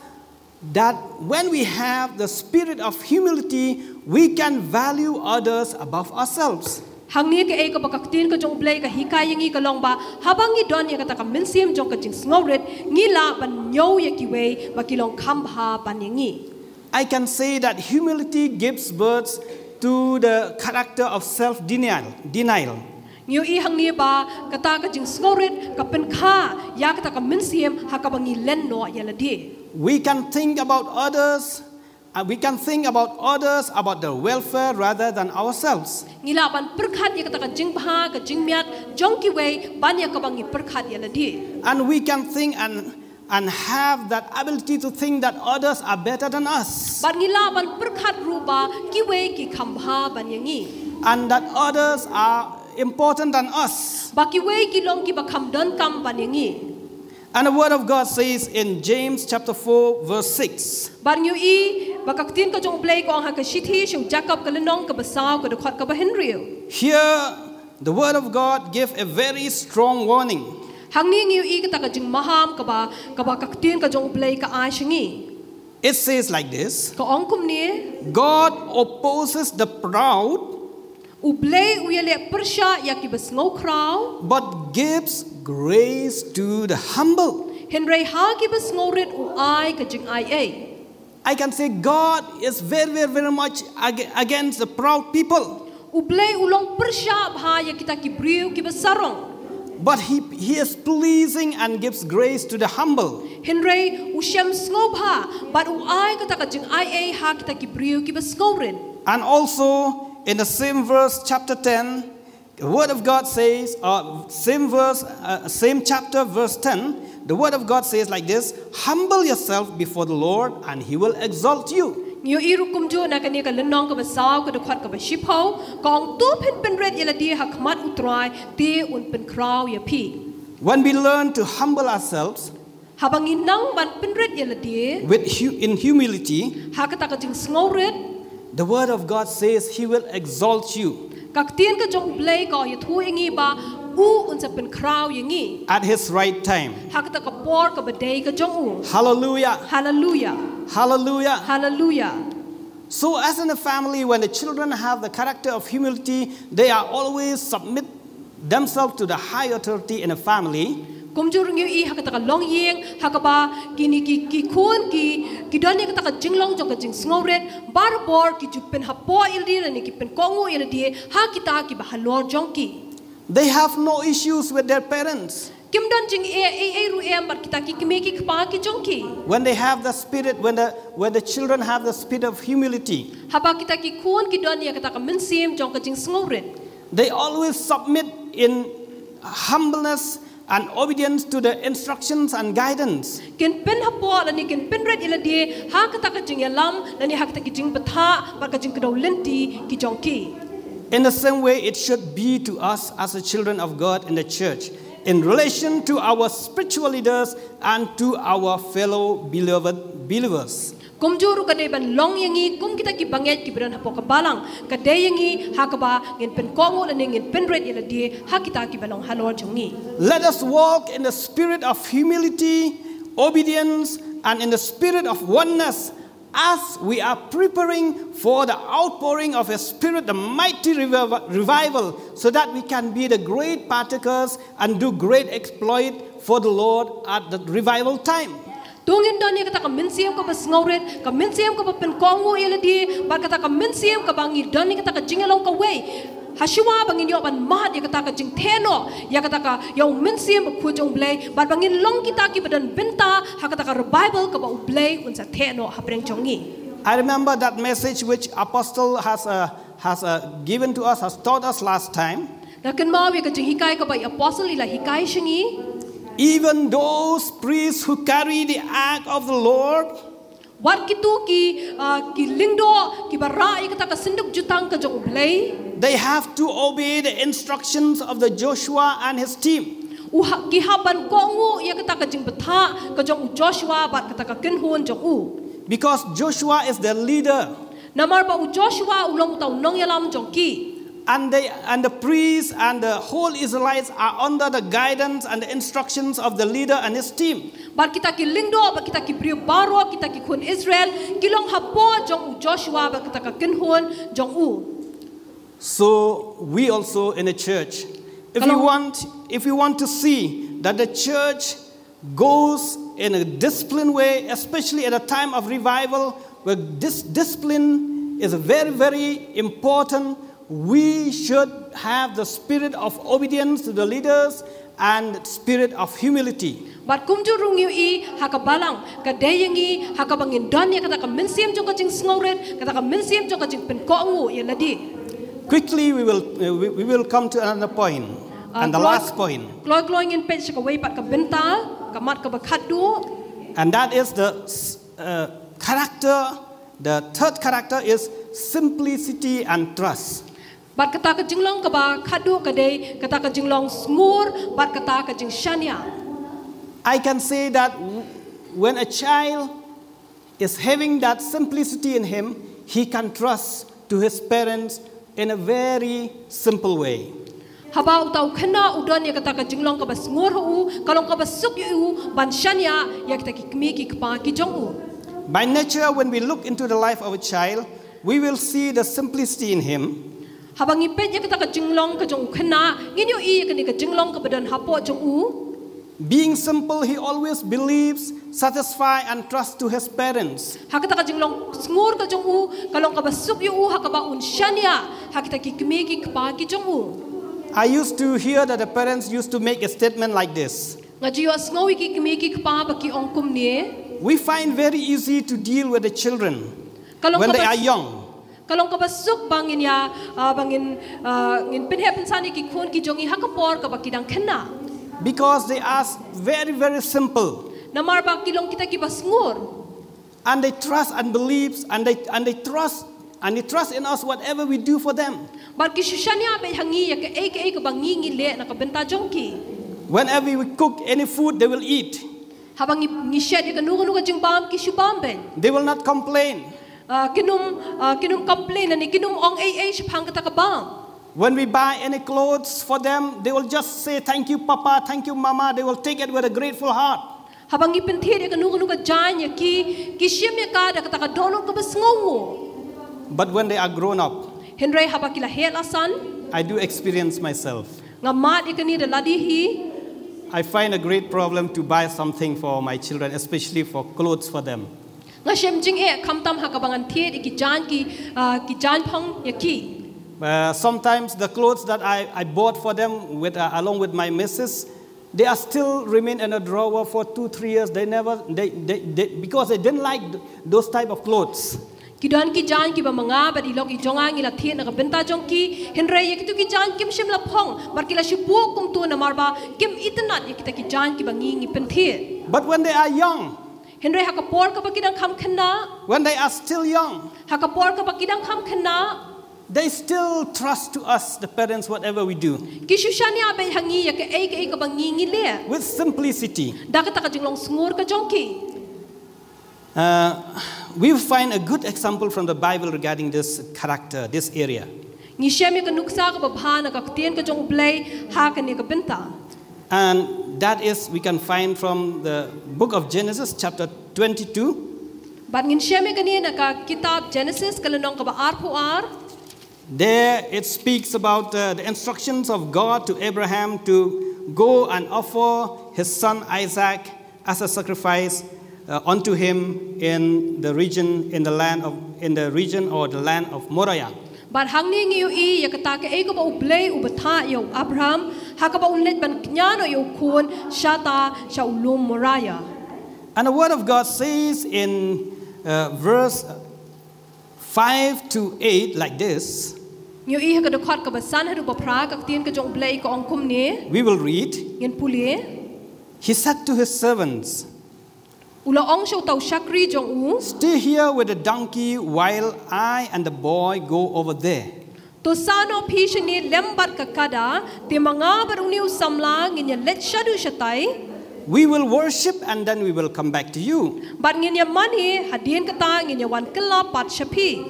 that when we have the spirit of humility, we can value others above ourselves. Hangne kaei kaba ka ktien ka jong U Blei ka hikai ïa ngi ka long ba haba ngi don ïa kata ka mynsiem jong ka jingsngewrit, ngi lah ban ñiew ïa kiwei ba ki long kham bha ban ïa ngi. I can say that humility gives birth to the character of self denial. Denial. Ngi ïohi hangne ba kata ka jingsngewrit ka pynkha ïa kata ka mynsiem ha kaba ngi len noh ïa lade. We can think about others, uh, we can think about others, about their welfare rather than ourselves. Ngi lah ban pyrkhat ïa kata ka jingbha, ka jingmiat jong kiwei ban ïa kaba ngi pyrkhat ïa lade. And we can think and, and have that ability to think that others are better than us. Bad ngi lah ban pyrkhat ruh ba kiwei ki kham bha ban ïa ngi. And that others are important than us. Ba kiwei ki long kiba kham donkam ban ïa ngi. And the word of God says in James chapter four, verse six. Bad ngi ïohi ba ka ktien ka jong U Blei ka ong ha ka shithi sha u Jakob ka lynnong kaba saw ka dkhot kaba hynriew. Here, the word of God give a very strong warning. Hangne ngi ïohi kata ka jingmaham kaba, kaba ka ktien ka jong U Blei ka ai sha ngi. It says like this. Ka ong kumne. God opposes the proud. U Blei u ïaleh pyrshah ïa kiba sngewkhraw. But gives grace to the humble. Hynrei ha kiba sngewrit u ai ka jingaiei. I can say God is very, very, very much ag-, against the proud people. U Blei u long pyrshah bha ïa kita ki briew kiba sarong. But he, he is pleasing and gives grace to the humble. Hynrei u shem sngewbha bad u ai kata ka jingaiei ha kita ki briew kiba sngewrit. And also in the same verse, chapter ten, the word of God says, uh, same verse, uh, same chapter, verse ten, the word of God says like this, humble yourself before the Lord and he will exalt you. Ngi ïohi ruh kumjuh na kane ka lynnong kaba saw ka dkhot kaba shiphew, ka ong to phin pynrit ïa lade ha khmat U Trai te un pynkhraw ïa phi. When we learn to humble ourselves, haba ngi nang ban pynrit ïa lade, with hu-, in humility, ha kata ka jingsngewrit, the word of God says he will exalt you. Ka ktien ka jong U Blei ka ïathuh ïa ngi ba u un sa pynkhraw ïa ngi. At his right time. Ha kata ka por kaba dei ka jong u. Hallelujah. Hallelujah. Hallelujah. Hallelujah. So as in a family, when the children have the character of humility, they are always submit themselves to the high authority in a family. Kumjuh ruh ngi ïohi ha kata ka longïing ha kaba kine ki, ki khun ki, ki don ïa kata ka jinglong jong ka jingsngewrit, barabor ki ju pynhapoh ïa lade lane ki pynkohnguh ïa lade ha kita kiba halor jong ki. They have no issues with their parents. Kim don jingeh ei ei ruh em bad kita ki kmie ki kpa ki jong ki. When they have the spirit, when the, when the children have the spirit of humility, haba kita ki khun ki don ïa kata ka mynsiem jong ka jingsngewrit, they always submit in humbleness and obedience to the instructions and guidance. Kin pynhapoh lane kin pynrit ïa lade ha kata ka jingïalam lane ha kata ka jingbthah bad ka jingkdew lynti ki jong ki. In the same way, it should be to us as the children of God in the church, in relation to our spiritual leaders and to our fellow beloved believers. Kumjuh ruh ka dei ban long ïa ngi kum kita ki bangeit kiba don hapoh ka balang. Ka dei ïa ngi ha kaba ngin pynkohnguh lane ngin pynrit ïa lade ha kita kiba long halor jong ngi. Let us walk in the spirit of humility, obedience, and in the spirit of oneness as we are preparing for the outpouring of His Spirit, the mighty revival, revival, so that we can be the great partakers and do great exploit for the Lord at the revival time. To ngin don ïa kata ka mynsiem kaba sngewrit, ka mynsiem kaba pynkohnguh ïa lade, bad kata ka mynsiem kaba ngi don ïa kata ka jingïalong kawei. Hashwa ba ngin ïoh ban mad ïa kata ka jingtheh noh ïa kata ka, ïa u mynsiem bakhuid jong U Blei, bad ba ngin long kita kiba don bynta ha kata ka revival kaba U Blei un sa theh noh hapdeng jong ngi. I remember that message which Apostle has, uh, has uh, given to us, has taught us last time. Nga kynmaw ïa ka jinghikai kaba i Apostle i la hikai sha ngi. Even those priests who carry the ark of the Lord, Wat kito ki, ah, ki lyngdoh kiba rah ïa kata ka synduk jutang ka jong U Blei. They have to obey the instructions of the Joshua and his team. U ha, ki hap ban kohnguh ïa kata ka jingbthah ka jong u Joshua bad kata ka kynhun jong u. Because Joshua is their leader. Namar ba u Joshua u long uta u nongïalam jong ki. And they and the priests and the whole Israelites are under the guidance and the instructions of the leader and his team. Bad kita ki lyngdoh, bad kita ki briew baroh, kita ki khun Israel ki long hapoh jong u Joshua bad kata ka kynhun jong u. So we also in a church, if we want, if we want to see that the church goes in a disciplined way, especially at a time of revival, where this discipline is very, very important, we should have the spirit of obedience to the leaders and spirit of humility. Bad kumjuh ruh ngi ïohi ha ka balang, ka dei ïa ngi ha kaba ngin don ïa kata ka mynsiem jong ka jingsngewrit, kata ka mynsiem jong ka jingpynkohnguh ïa lade. Quickly, we will, uh, we, we will come to another point, and the last point. Kloi kloi ngin peit sha kawei pat ka bynta, ka mat kaba khatduh. And that is the uh, character, the third character is simplicity and trust. Bad kata ka jinglong kaba khatduh ka dei kata ka jinglong sngur bad kata ka jingshaniah. I can say that when a child is having that simplicity in him, he can trust to his parents in a very simple way. Haba uta u khynnah u don ïa kata ka jinglong kaba sngur ha u, ka long kaba suk ïa u ban shaniah ïa kita ki kmie ki kpa ki jong u. By nature, when we look into the life of a child, we will see the simplicity in him. Haba ngi peit ïa kata ka jinglong ka jong u khynnah, ngin ïohi ïa kane ka jinglong kaba don hapoh jong u. Being simple, he always believes, satisfy and trust to his parents. Ha kata ka jinglong sngur ka jong u ka long kaba suk ïa u ha kaba un shaniah ha kita ki kmie ki kpa ki jong u. I used to hear that the parents used to make a statement like this. Nga ju ïohsngew ïa ki kmie ki kpa ba ki ong kumne. We find very easy to deal with the children when they are young. Ka long kaba suk ba ngin ïa, ah, ba ngin, ah, ngin pynheh pynsan ïa ki khun ki jong ngi ha ka por kaba ki dang khynnah. Because they are very, very simple. Namar ba ki long kita kiba sngur. And they trust and believes and they and they trust and they trust in us whatever we do for them. Bad ki shu shaniah beit ha ngi ïa kaei kaei kaba ngi ngi leh na ka bynta jong ki. Whenever we cook any food, they will eat. Haba ngi, ngi shet ïa kano kano ka jingbam ki shu bam beit. They will not complain. Ah, kin ym, ah, kin ym complain lane kin ym ong ei ei shaphang kata ka bam. When we buy any clothes for them, they will just say, "Thank you, Papa, thank you, Mama." They will take it with a grateful heart. Haba ngi pynthied ïa kano kano ka jaiñ ïa ki, ki shim ïa ka da kata ka dohnud kaba sngewnguh. But when they are grown up, hynrei haba ki la heh la san, I do experience myself. Nga mad ïa kane da lade hi. I find a great problem to buy something for my children, especially for clothes for them. Nga shem jingeh khamtam ha kaba ngan thied ïa ki jaiñ ki, ah, ki jaiñ phong ïa ki. Uh, sometimes the clothes that I, I bought for them with, uh, along with my missus, they are still remain in a drawer for two, three years. They never, they, they, they, because they didn't like th- those type of clothes. Ki don ki jaiñ kiba ma nga bad i lok i jong nga ngi la thied na ka bynta jong ki, hynrei ïa kito ki jaiñ kim shym la phong bad ki la shu buh kumto namar ba kim itynnad ïa kita ki jaiñ kiba ngi ngi pynthied. But when they are young, Hynrei ha ka por kaba ki dang kham khynnah, when they are still young, ha ka por kaba ki dang kham khynnah, they still trust to us, the parents, whatever we do, ki shu shaniah beit ha ngi ïa kaei kaei kaba ngi ngi leh. With simplicity. Da kata ka jinglong sngur ka jong ki. Uh, we find a good example from the Bible regarding this character, this area. Ngi shem ïa ka nuksa kaba bha na ka ktien ka jong U Blei ha kane ka bynta. And that is, we can find from the book of Genesis, chapter twenty-two. Bad ngin shem ïa kane na ka kitab Genesis, ka lynnong kaba arphew ar. There it speaks about uh, the instructions of God to Abraham to go and offer his son Isaac as a sacrifice uh, unto him in the region, in the land of, in the region or the land of Moriah. Bad hangne ngi ïohi ïa kata kaei kaba U Blei u batai ïa u Abraham, ha kaba un leit ban kñia noh ïa u khun shata sha u lum Moriah. And the word of God says in uh, verse five to eight like this. Ngi ïohi ha ka dkhot kaba san haduh ba phra, ka ktien ka jong U Blei ka ong kumne. We will read. Ngin pule. He said to his servants, U la ong sha uta u shakri jong u, "Stay here with the donkey while I and the boy go over there." To sah noh phi shane lem bad ka kada, te ma nga bad une u samla ngin ïa leit shaduh shatai. We will worship and then we will come back to you. Bad ngin ïa mane, hadien kata ngin ïa wan kylla pat sha phi.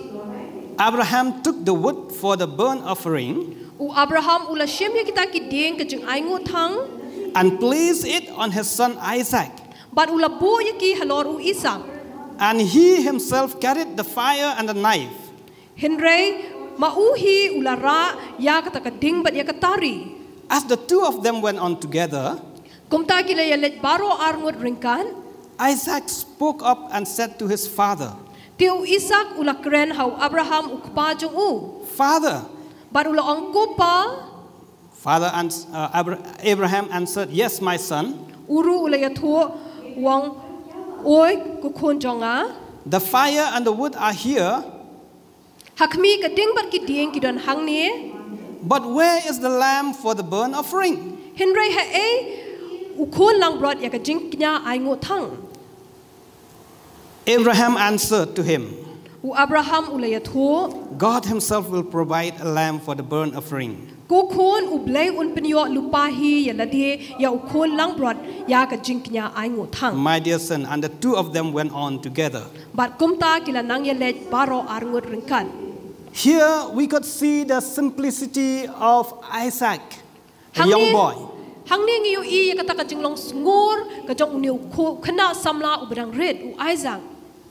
Abraham took the wood for the burnt offering. U Abraham u la shim ïa kita ki dieng ka jingainguh thang. And placed it on his son Isaac. Bad u la buh ïa ki halor u Isaak. And he himself carried the fire and the knife. Hynrei ma u hi u la rah ïa kata ka ding bad ïa ka tari. As the two of them went on together, kumta ki la ïa leit baroh arngut ryngkat. Isaac spoke up and said to his father, te u Isaak u la kren ha u Abraham u kpa jong u. Father. Bad u la ong, ko pa. Father ans- uh, Abra- Abraham answered, "Yes, my son." U ruh u la ïathuh u ong, oi ko khun jong nga. The fire and the wood are here. Ha khmih, ka ding bad ki dieng ki don hangne. But where is the lamb for the burnt offering? Hynrei haei u khun langbrot ïa ka jingkñia ainguh thang? Abraham answered to him, u Abraham u la ïathuh, God himself will provide a lamb for the burnt offering. Ko khun, U Blei un pynïoh lypa hi ïa lade ïa u khun langbrot ïa ka jingkñia ainguh thang. My dear son, and the two of them went on together. Bad kumta ki la nang ïa leit baroh arngut ryngkat. Here we could see the simplicity of Isaac, a young boy. Hangne ngi ïohi ïa kata ka jinglong sngur ka jong une u khynnah samla uba dang rit, u Isaak.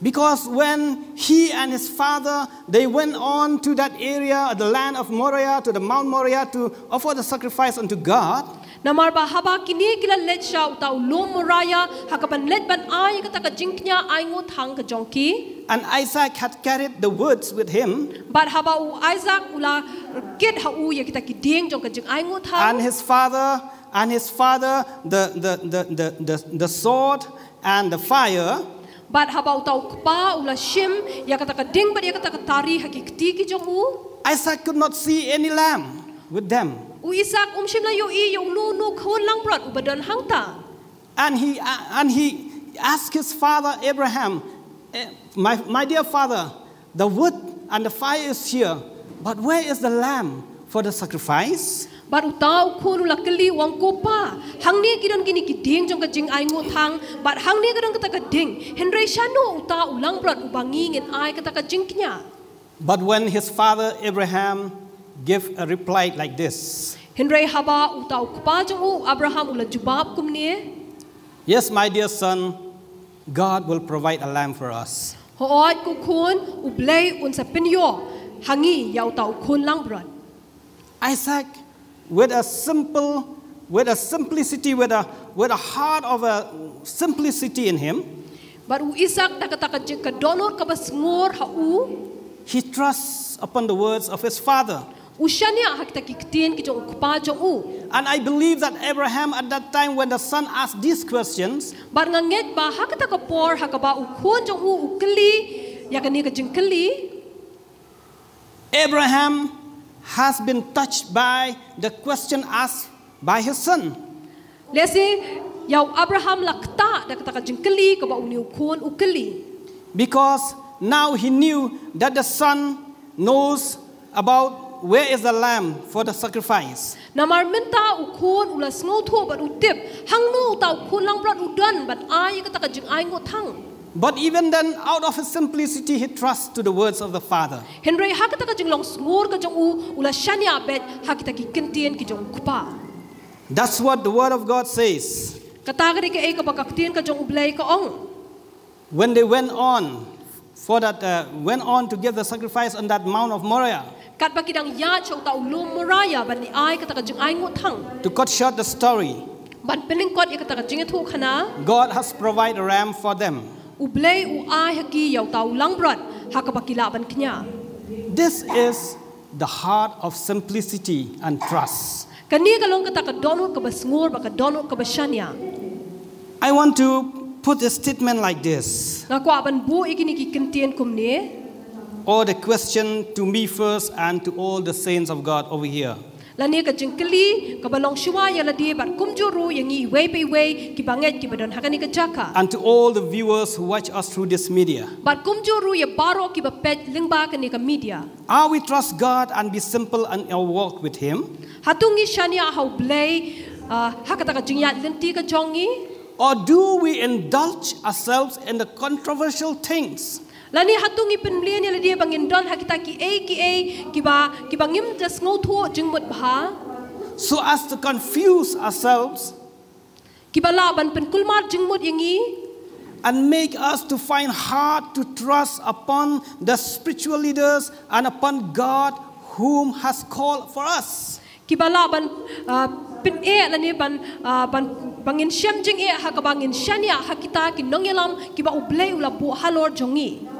Because when he and his father, they went on to that area, the land of Moriah, to the Mount Moriah, to offer the sacrifice unto God. Namar ba haba kine ki la leit sha uta u lum Moriah ha kaban leit ban ai ïa kata ka jingkñia ainguh thang ka jong ki. And Isaac had carried the woods with him. Bad haba u Isaak u la kit ha u ïa kita ki dieng jong ka jingainguh thang. And his father, and his father, the, the, the, the, the, the sword and the fire. Bad haba uta u kpa u la shim ïa kata ka ding bad ïa kata ka tari ha ki kti ki jong u. Isaac could not see any lamb with them. U Isaak um shym la ïohi ïa uno uno khun langbrot uba don hangta. And he, uh, and he asked his father Abraham, "Eh, my, my dear father, the wood and the fire is here, but where is the lamb for the sacrifice?" Bad uta u khun u la kylli u ong, ko pa, hangne ki don kine ki dieng jong ka jingainguh thang, bad hangne ka don kata ka ding, hynrei shano uta u langbrot uba ngi ngin ai kata ka jingkñia? But when his father Abraham gave a reply like this. Hynrei haba uta u kpa jong u Abraham u la jubab kumne. Yes, my dear son, God will provide a lamb for us. Hooid ko khun, U Blei un sa pynïoh ha ngi ïa uta u khun langbrot. Isaac, with a simple, with a simplicity, with a, with a heart of a simplicity in him. Bad u Isaak da kata ka jing ka dohnud kaba sngur ha u. He trusts upon the words of his father. U shaniah ha kita ki ktien ki jong u kpa jong u. And I believe that Abraham at that time when the son asked these questions, bad nga ngeit ba ha kata ka por ha kaba u khun jong u u kylli ïa kane ka jingkylli, Abraham has been touched by the question asked by his son. Lehse ïa u Abraham la ktah da kata ka jingkylli kaba une u khun u kylli. Because now he knew that the son knows about where is the lamb for the sacrifice. Namar mynta u khun u la sngewthuh bad u tip hangno uta u khun langbrot u don ban ai ïa kata ka jingainguh thang. But even then, out of his simplicity, he trusts to the words of the Father. Hynrei ha kata ka jinglong sngur ka jong u, u la shaniah beit ha kita ki kyntien ki jong u kpa. That's what the word of God says. Kata ka dei kaei kaba ka ktien ka jong U Blei ka ong. When they went on for that, uh, went on to give the sacrifice on that Mount of Moriah, katba ki dang ïaid sha uta u lum Moriah ban ïai kata ka jingai nguh thang, to cut short the story, ban pynlyngkot ïa kata ka jingïathuhkhana, God has provided a ram for them. U Blei u ai ha ki ïa uta u langbrot ha kaba ki lah ban kñia. This is the heart of simplicity and trust. Kane ka long kata ka dohnud kaba sngur bad ka dohnud kaba shaniah. I want to put a statement like this. Nga kwah ban buh ïa kine ki kyntien kumne. Or the question to me first and to all the saints of God over here. Lane ka jingkylli kaba long shuwa ïa lade bad kumjuh ruh ïa ngi iwei pa iwei kiba ngeit kiba don ha kane ka jaka. And to all the viewers who watch us through this media. Bad kumjuh ruh ïa baroh kiba peit lyngba kane ka media. Are we trust God and be simple in our walk with Him? Hato ngi shaniah ha U Blei, ah, ha kata ka jingïaid lynti ka jong ngi? Or do we indulge ourselves in the controversial things? Lane hato ngi pynmlien ïa lade ba ngin don ha kita kiei kiei kiba, kiba ngim da sngewthuh jingmut bha, so as to confuse ourselves, kiba lah ban pynkulmar jingmut ïa ngi, and make us to find hard to trust upon the spiritual leaders and upon God whom has called for us. Kiba lah ban, ah, pyneh lane ban, ah, ban, ba ngin shem jingeh ha kaba ngin shaniah ha kita ki nongïalam kiba U Blei u la buh halor jong ngi.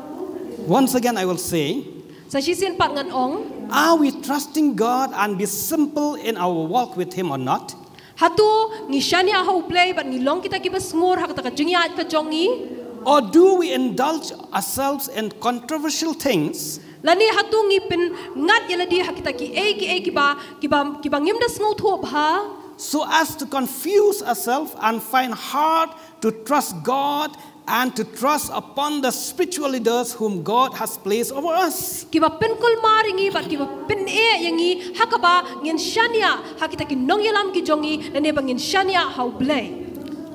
Once again, I will say, sa shisien pat ngan ong, are we trusting God and be simple in our walk with Him or not? Hato ngi shaniah ha U Blei bad ngi long kita kiba sngur ha kata ka jingïaid ka jong ngi? Or do we indulge ourselves in controversial things? Lane hato ngi pynngat ïa lade ha kita kiei kiei kiba, kiba, kiba ngim da sngewthuh bha, so as to confuse ourselves and find hard to trust God and to trust upon the spiritual leaders whom God has placed over us. Kiba pynkulmar ïa ngi bad kiba pyneh ïa ngi ha kaba ngin shaniah ha kita ki nongïalam ki jong ngi lane ba ngin shaniah ha U Blei.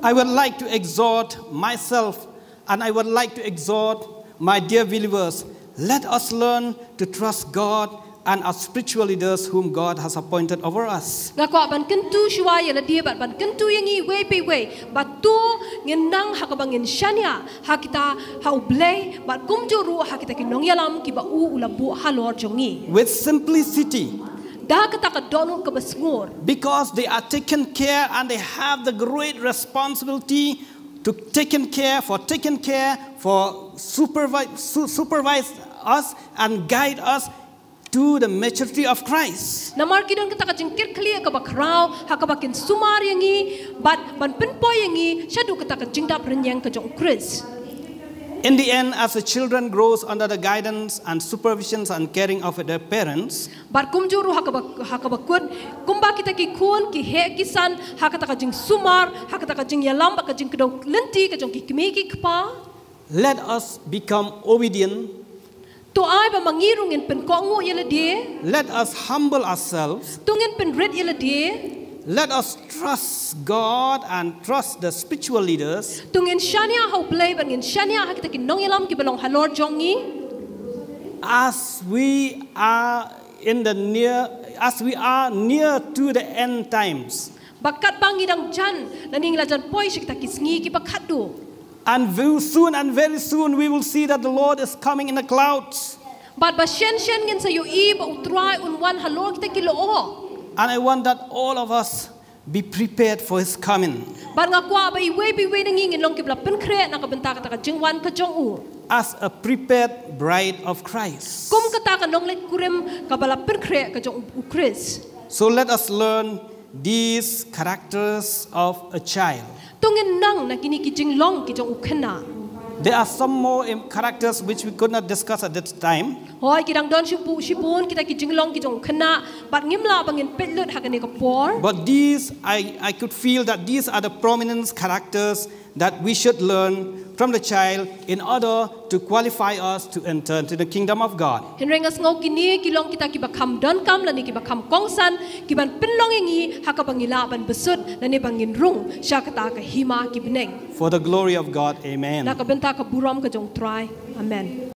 I would like to exhort myself and I would like to exhort my dear believers, let us learn to trust God and our spiritual leaders whom God has appointed over us. Nga kwah ban kyntu shuwa ïa lade bad ban kyntu ïa ngi iwei pa iwei ba to ngin nang ha kaba ngin shaniah ha kita ha U Blei bad kumjuh ruh ha kita ki nongïalam kiba u u la buh halor jong ngi. With simplicity. Da kata ka dohnud kaba sngur. Because they are taken care and they have the great responsibility to taken care, for taken care, for supervise, su-, supervise us and guide us to the maturity of Christ. Namar ki don kata ka jingkitkhlieh kaba khraw ha kaba kin sumar ïa ngi bad ban pynpoi ïa ngi shaduh kata ka jingdap rynïeng ka jong U Khrist. In the end, as the children grows under the guidance and supervisions and caring of their parents, bad kumjuh ruh ha kaba, ha kaba kut, kumba kita ki khun ki heh ki san ha kata ka jingsumar, ha kata ka jingïalam bad ka jingkdew lynti ka jong ki kmie ki kpa, let us become obedient. To ai ba ma ngi ruh ngin pynkohnguh ïa lade. Let us humble ourselves. To ngin pynrit ïa lade. Let us trust God and trust the spiritual leaders. To ngin shaniah ha U Blei bad ngin shaniah ha kita ki nongïalam kiba long halor jong ngi. As we are in the near, as we are near to the end times. Ba katba ngi dang jan, lane ngi la jan poi sha kita ki sngi kiba khatduh. And very soon, and very soon, we will see that the Lord is coming in the clouds. Bad ba shen shen ngin sa ïohi ba U Trai un wan halor kita ki lyoh. And I want that all of us be prepared for His coming. Bad nga kwah ba iwei pa iwei na ngi ngin long kiba la pynkhreh na ka bynta kata ka jingwan ka jong U. As a prepared bride of Christ. Kum kata ka nongleit kurim kaba la pynkhreh ka jong U Khrist. So let us learn these characters of a child. To ngin nang na kine ki jinglong ki jong u khynnah. There are some more im-, characters which we could not discuss at that time. Hooid, ki dang don shibun, shibun kita ki jinglong ki jong u khynnah, bad ngim lah ba ngin peit lut ha kane ka por. But these, I, I could feel that these are the prominent characters that we should learn from the child in order to qualify us to enter into the kingdom of God. Hynrei nga sngew kine ki long kita kiba kham donkam lane kiba kham kongsan, kiban pynlong ïa ngi ha kaba ngi lah ban bsut lane ba ngin rung sha kata ka hima ki bneng. For the glory of God, amen. Na ka bynta ka burom ka jong U Trai. Amen.